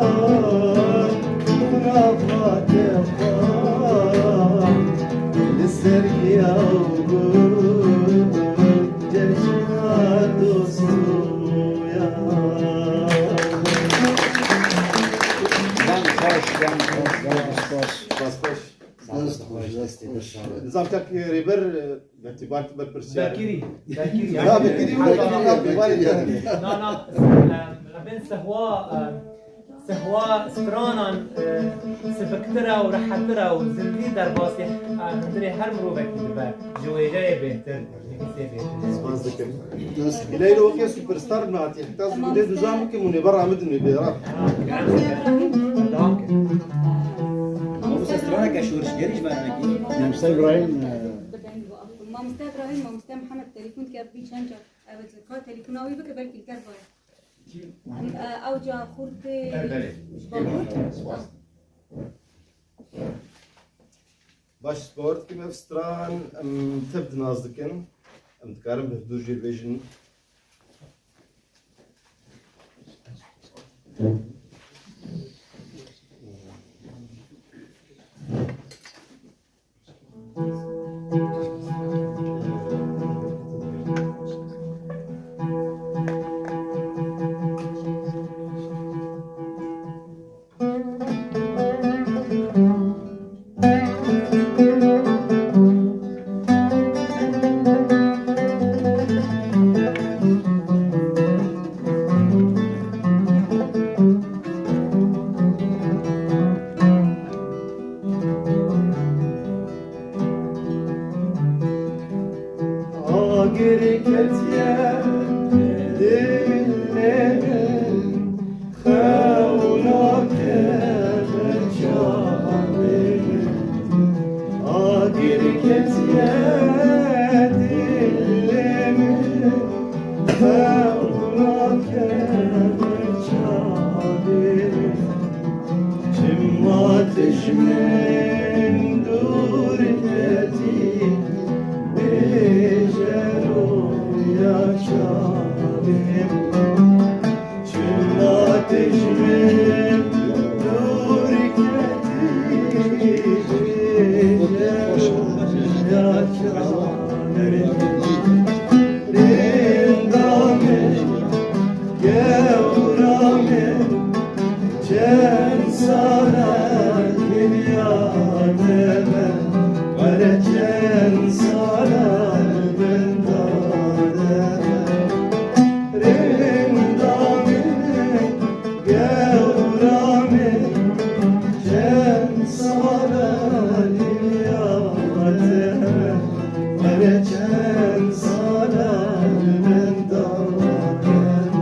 xurafat e xar, li ser giya û gul, cejna dostû ya. Dem xweş, dem xweş, dem xweş. Spas xweş. Dest xweş, dest xweş. Nizam kak rêber, e, Betî bar tu berpirsiyar. Bekirî, Bekirî. Ya, Bekirî, Bekirî, Bekirî, Bekirî. Na, na, em, em bên Sehwa, em, Sehwa stranan, e, siviktir e û rehettir e û zindî derbasî, e, hundirê her mirovekî dibe. Ji wêjeyê bêhtir, ji kesê bêhtir. Spas dikim. Leyla wekî superstar min hatî. Heta zû dê duzan bikim û nêbera min dinê bê ra. Mamoste straneke şorişgerî ji ber vekî. Mamoste Îbrahîm, e, Mamoste Îbrahîm, Mamoste Mihemed telefon dike, bi çend car. Evet, ka telefona wî bike, belkî li ker vayê. Em, e, ew ca xurtê Berberê. Ji Bakur. Spas. Baş, bawer dikim ev stran em tev di nas dikin. Em dikarin bi hevdû jê bêjin. Agir ketiye dilê min, xew nake çavê min. Agir ketiye dilê min, xew nake çavê min. Çima tu ji min dûr ketî, bêje roya çavê min. Çima tu ji min dûr ketî, bêje roya çavê min. Rênda min, gewra min, çend sala dinya de me, were çend sala li bin dade me. Rênda min, gewra min, çend sala dinya de me, were çend sala li bin dade me.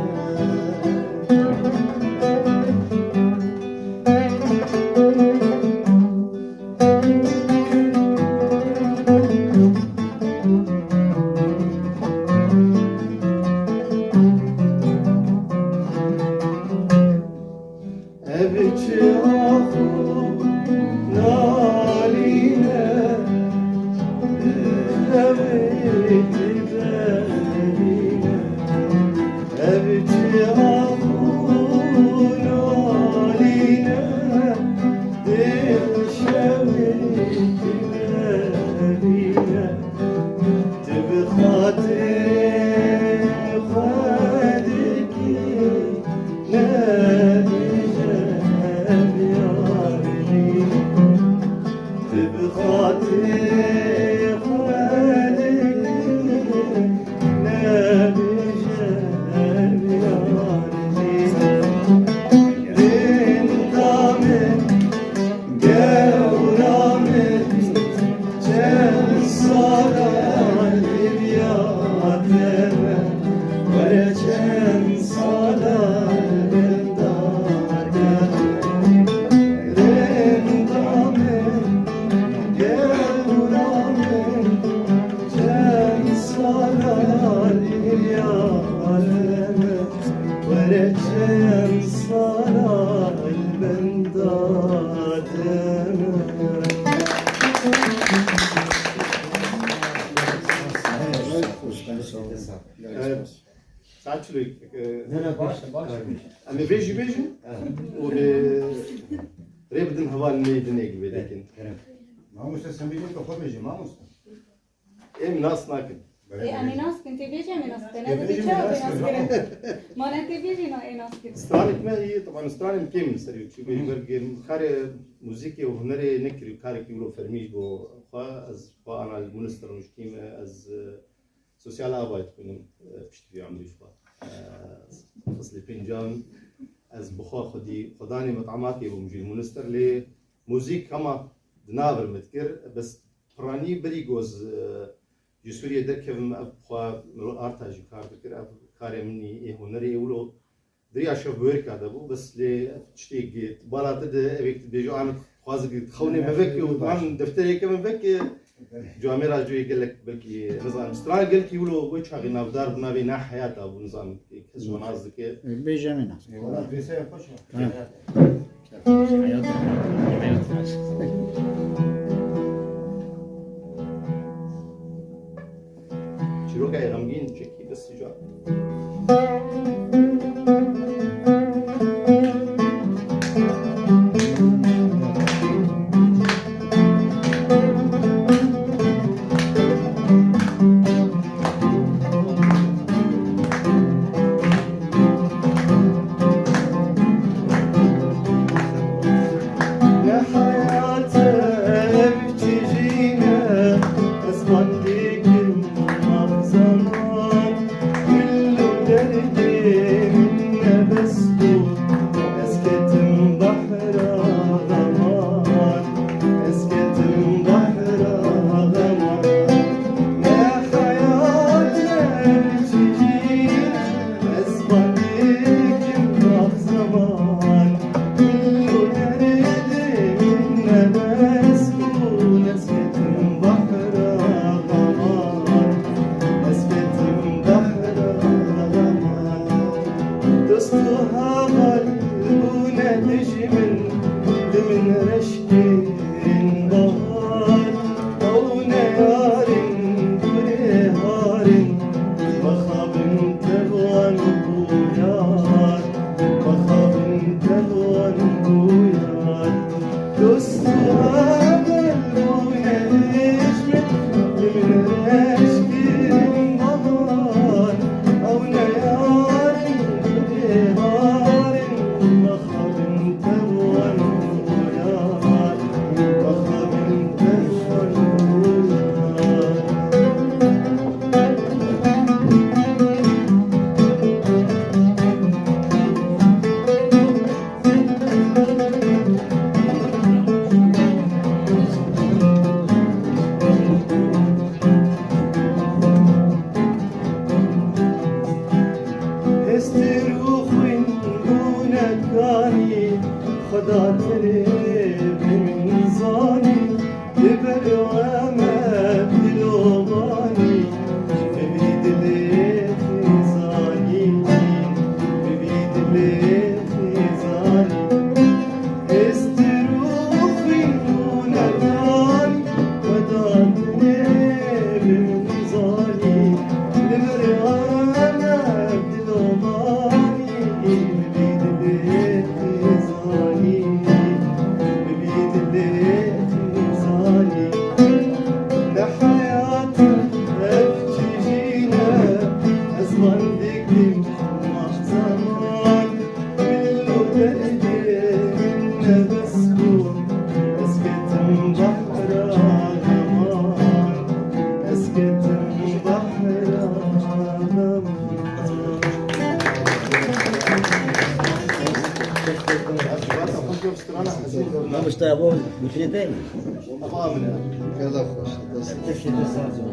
Ev çi ax û nalîne, ev çi berîne. Ev çi ax û nalîne, dil şewitîne, tu bi xatirê xwe dikî, nebêje. Evet. Saet çilo, e, Ne, ne, baş, baş. Em ê bêjî bêjin û lê rê bidin hevalên me yê din ê givê dikin. Kerem. Mamoste, sen bêjî, tu xwe bêjî, mamoste. Ê min nas nakin. Ê, em ê nas kin, tê bêjî em ê nas kin. Tê Ne bêjî dibî em ê çawa nas bê nas kin. Kirin? Ma ne tê bêjî na ê nas kin. Stranek me yê, taban stranên kêm li ser YouTube, Hı. ber karê muzîkê û hunerê nekirî, karekî wilo fermî ji bo xwe, ez xwe ana li Munster nuştî me, ez, e, Sosyal Avayê dixwînim, e, piştî vê emrî xwe. E, Feslê pêncan, ez bi xwe xwedî xwedanê met'ematê bûm jî li Munster, lê muzîk hema di nav min dikir. Bes piranî berî ku ez, e, ji Sûriyê derkevim, ev xwe min arta jî kar dikir. Ev karê min î, ê hunerê ê wilo Diriya şev bi wêrka de bû, bes lê tiştê gi bala te de evêk dibêje, an xwazin gi xewnê me vekê û an defterê ke me vekê, camêra cuyê gelek belkî, nizanim, stran gelkî wilo wê çaxê navdar bû, navê na heyata bû, nizanim, kes ji nas dike. Bêje me nas. Eyvallah, vêsaya xweş e. Ha. Çîroka xemgîn çekî bes ca. Hestir û xwîn bûne kanî, Xweda tenê bi min zanî, li ber we me dilobanî, bi vî dilê xêzanî, bi vî dilê xêzanî. Hestir û xwîn bûne kanî, Xweda tenê bi min zanî, li ber we me dilobanî, bi vî dilê xêzanî. Ez ketim behra heman, ez ketim behra heman. Mamoste, bo gotinê te? Ama amine. Gelda xweş. Dest. Destê te saz be.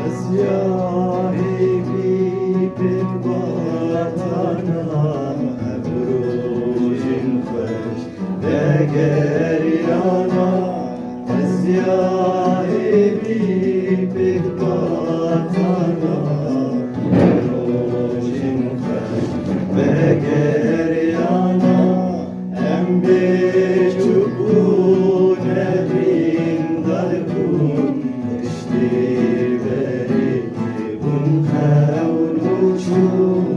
Ez ya hêvî pêk batana, ev rojên xweş vegeriyana. Ez ya hêvî pêk batana, ev rojên xweş vegeriyana. Em bê çûk bûn, evîndar bûn, piştî berê bûn xewn û çûn.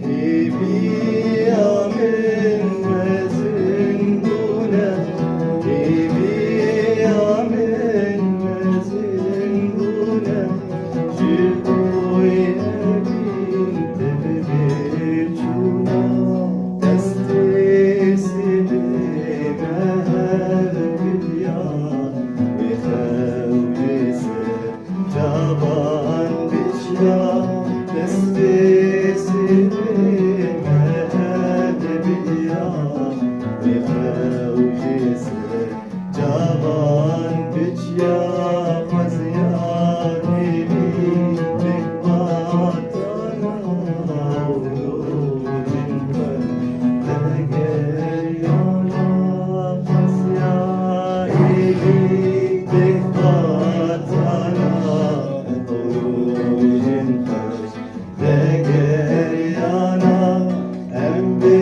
Hêviya min mezin bûne, hêviya min mezin bûne, ji bo evîn te bê çûna. Destê sibê me hev giya, wê xew jê ser. Cavan biçya destê sibê me hev biya, wê xew jê ser. Cavan biçya xweziya hêvî pêk batana û rojên xwe vegeriyana. Xweziya hêvî pêk batana, rojên xweş vegeriyana. Em bê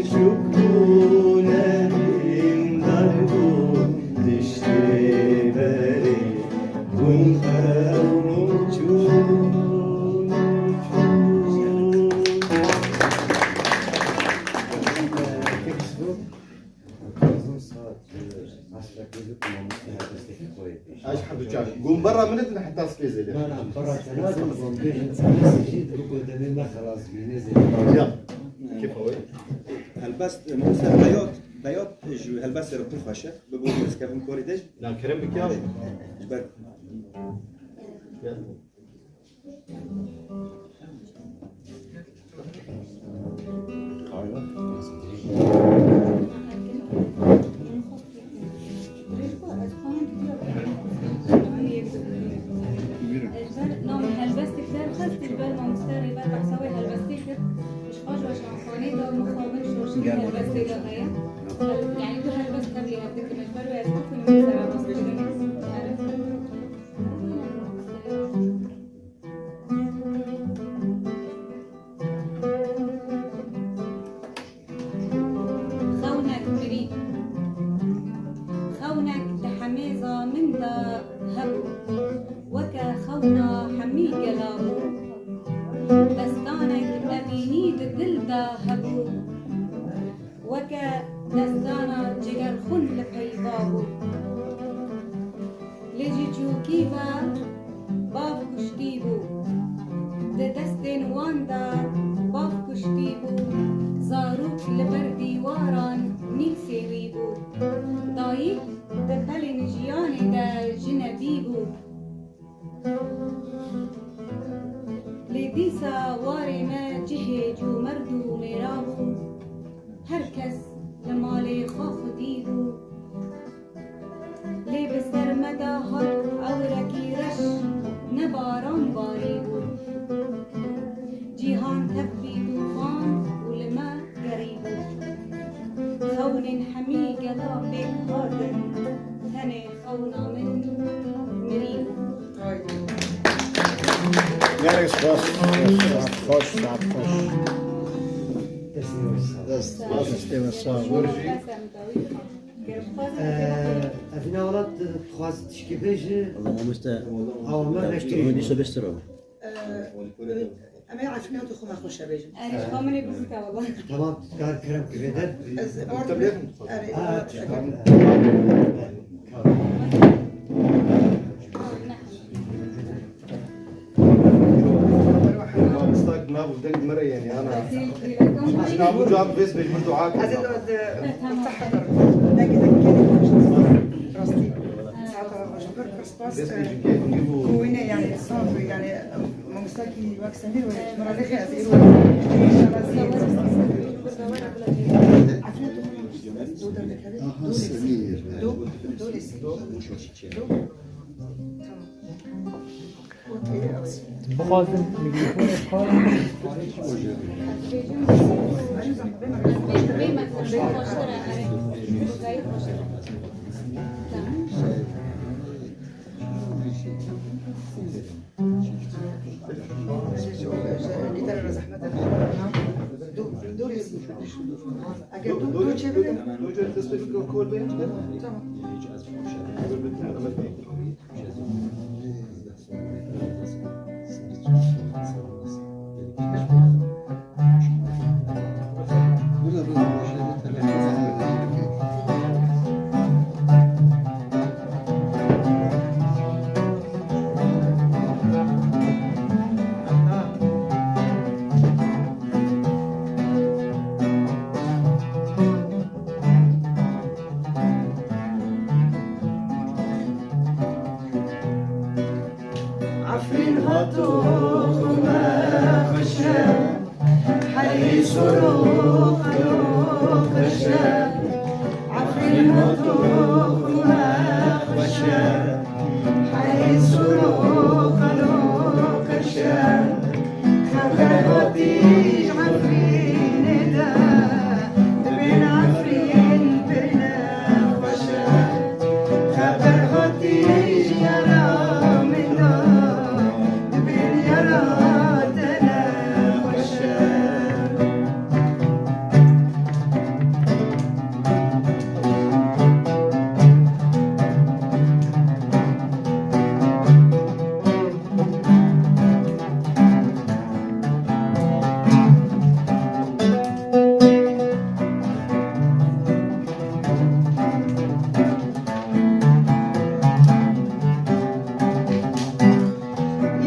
çûk bûn, evîndar bûn, tiştê berê bûn xewn û çûn. Mezin saet, e, asfek wê bikin, mamoste, her destê xwe yê pêş. Ez hemdu çar. Gum berra min din heta spêzê de. Na, na, berra te nadim, gum bêjin, spêzê jî dibi ku demê me xelas bî, nêzê. Ya. Kêfa wê. Helbest, e, mamoste, Beyat, Beyat ji helbestê re pir xweş e. Bi bo ez kevim korî de. Na, kerem bike. Ji ber. Ya. Navê helbestek derxist, ji ber mamoste Rêber behsa wê helbestê kir. Ji xwe ji weşanxaneyê de mixabin şoşin helbestê de heye. Yani du helbest tevlî hev dikin, ji ber wê ez bixwînim, ser rast dikin. Xewnek mirî. Xewnek di hemêza min de hebû. Weke xewna hemî gela bû. Destanek evînî di dil de hebû. Weke destana cigerxwin li peyva bû. Lê ji çûkî ve bav kuştî bû. Di destên wan de bav kuştî bû. Zarok li ber dîwaran nîvsê wî bû. Dayik di pelên jiya bû. Lê dîsa warê me cihê cûmerd û mêra bû. Her kes li malê xwe xwedî bû. Lê bi ser me de hat ewrekî reş, ne baran barî bû. Cîhan tevî tûfan û li me gerî bû. Xewnên hemî gela pêk hatin, tenê xewna min mirî bû. Gelek spas. Saet xweş, saet xweş. Dest, dest, destê we sağ bû. Ee, Evîna Welat, dixwaz tişkî bêje. Allah mamoste. Awa me Ev beştirî. Tuhmê dîsa bêstir o. Em ê Efrîna tu xwe me xweş bêjin. Erê, ji xwe min ê bibûta wela. Tamam, kar kerem ki vêder. Ez Mardin. Erê, Ha, Welat. Mamosta, nav û deng me re, yani, ana. Ji nav û cevap vês bêj, min dua kir. Ez ê de, de, deng, deng, deng, rastî. Saeta ji ber pir spas, Vês bêjin, keyf û nîv û. Wîne, yani, son, yani, mamosta ki wek Semîr we, min re lêxe ez ê ro. Aha, Semîr. Do, do, do, do, do. Tamam. Bixwazin mîkrofonê xwe. Eger tu, tu çevirin. Tamam. Efrîn hato xwe me xweş e, herî sor û xelo xweş e. Efrîn hato xwe me xweş e, herî sor û xelo xweş e. Xeber hatî ji Efrînê de, dibên Efrîn pir nexweş e. Xeber hatî ji yara min de, dibên yara te nexweş e.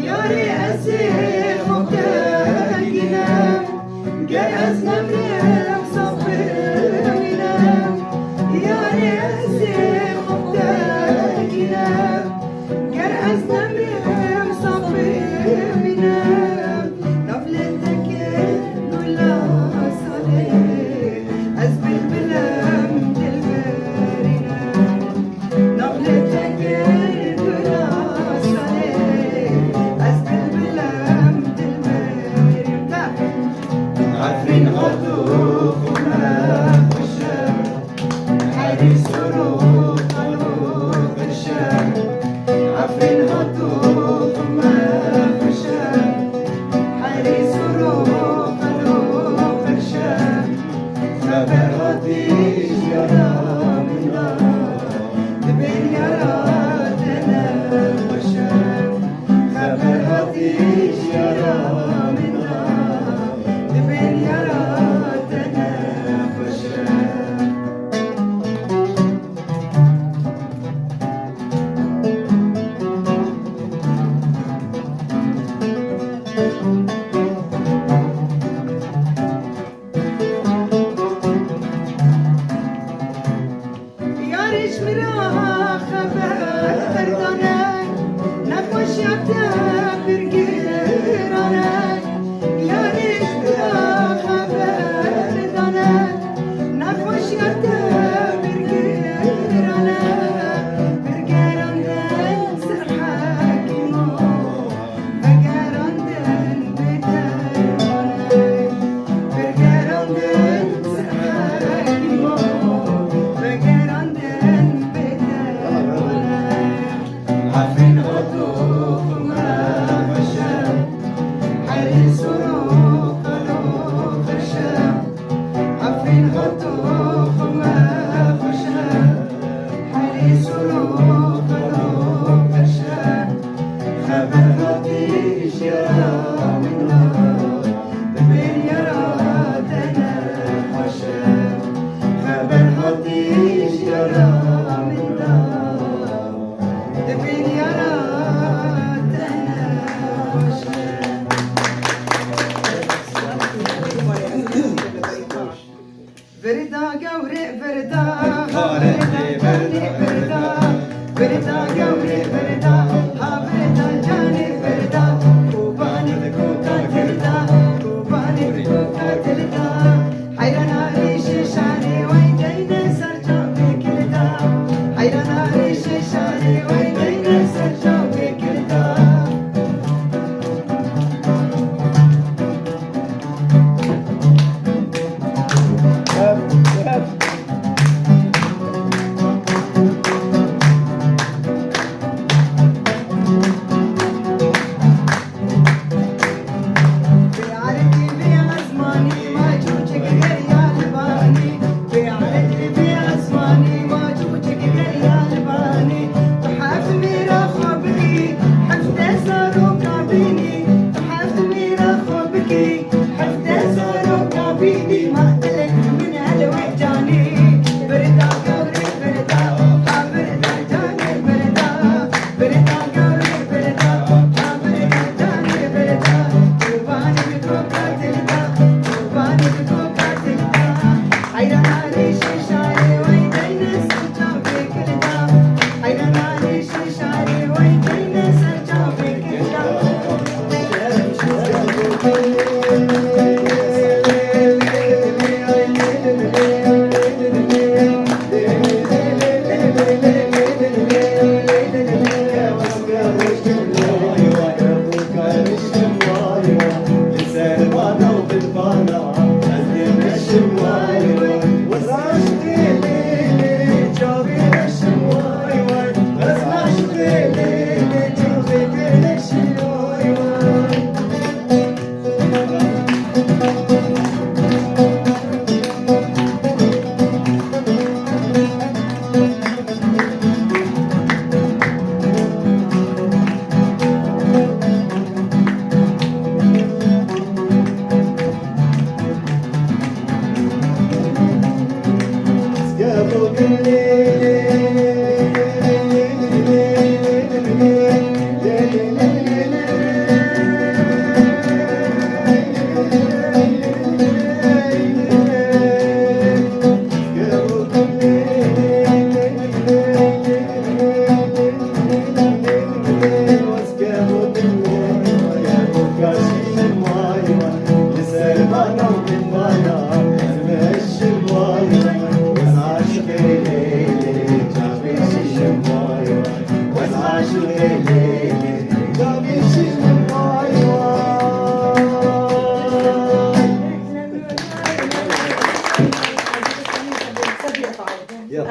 Yarê ez ê xwe bigînim, ger ez nemrim saf bimînim. Yarê ez ê xwe bigînim, ger ez nemrim saf bimînim. Navlê te kir gula salê, ez bilbilem dilberînim. Navlê te kir gula salê, ez bilbilem dilberînim. Efrîn hato xwe me xweş e, herî sor û xalo xweş e. Efrîn hato Birda gewrê birda, ha birda canê birda, Kobanê bi koka dil da, Kobanê bi koka dil da. Heyrana rêşê şarê wey deyne ser çavê kilda, Heyrana rêşê şarê wey deyne ser çavê kilda.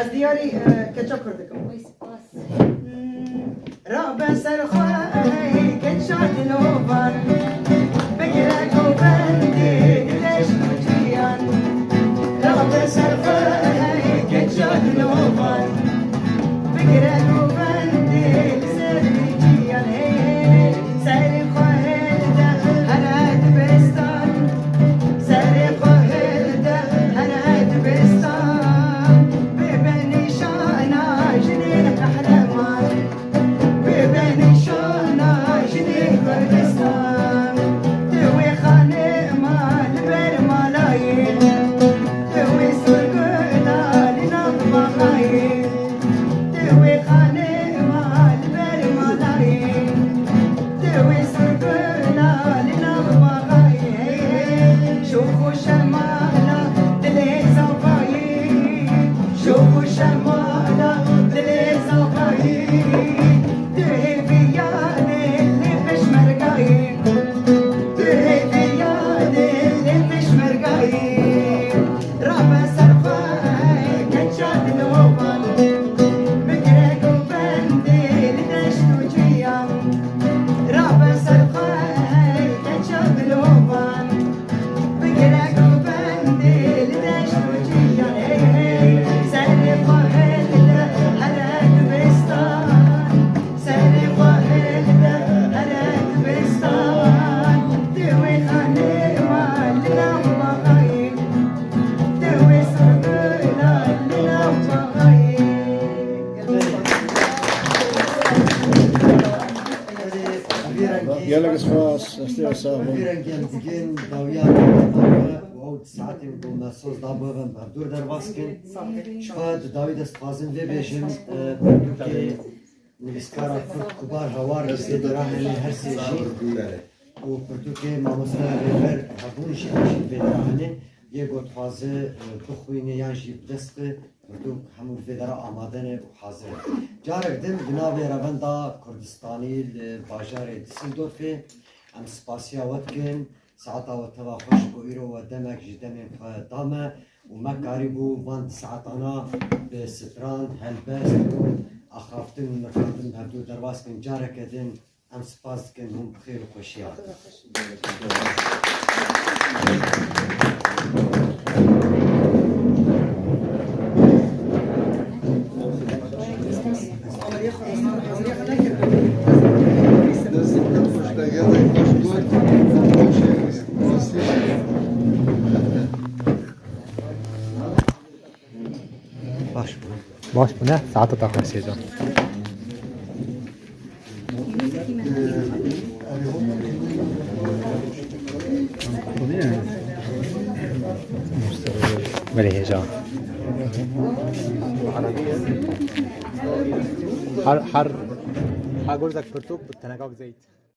Ez diyarî, e, keça Kurd dikim. Rabe ser xwe, hey, keça dilovan, bigire govendê di deşt û ciyan. Rabe ser xwe, hey, keça dilovan, bigire govendê li ser vî ciyan. Hey, hey, serê xwe hilde here dibistan, serê xwe hilde here dibistan, bibe nîşana jinê qehreman. Bibe nîşana jinê Kurdistan. Tu wê xanima li ber malayê, tu wê surgula li nav baxayê. Tu wê xanima li ber malayê, tu wê surgula li nav baxayê. Şox û şemala dilê zavayê, şox û şemala dilê zavayê. Tu hêviya dilê pêşmergayê, tu hêviya dilê pêşmergayê. Rabe ser xwe keça dilovan, bigire govendê li deşt û ciyan. Rabe ser xwe keça dilovan, bigire govendê li deşt û ciyan. Hey, hey, serê xwe hilde here dibistan, serê xwe hilde here dibistan. Tu wê xanima li nav baxayê, tu wê surgula li nav baxayê. Gelek spas, ez te sax bûm. Vî rengî em digên dawiya û ew saetê ku me soz da bixin, em dûr derbas kin. Ji xwe di dawî de spazin vê bêjin, e, Dûkê Nivîskara Kurd Kubar Hawar li vê dera hene her sê jî û pirtûkê mamoste Rêber Hebûn jî, jî li vê dera hene. Yê ku dixwaze, e, bixwîne yan jî bi dest be, pirtûk hemû li vê dera amade ne û hazir e. Carek din di navê Revenda Kurdistanî li bajarê Düsseldorfê em spasiya we dikin. Saeta we teva xweş ku îro we demek ji demên xwe da me û me karîbû van di saetana bi stran, helbest û axaftin û mirxandin bi hevdû derbas bikin. Careke din em spas dikin hûn bi xêr û xweşiya. Baş bû. Baş bû ne? Saeta te xweş hêja. Belê hêja. Her, her, her gurzek pirtûk bi tenekak zeyt.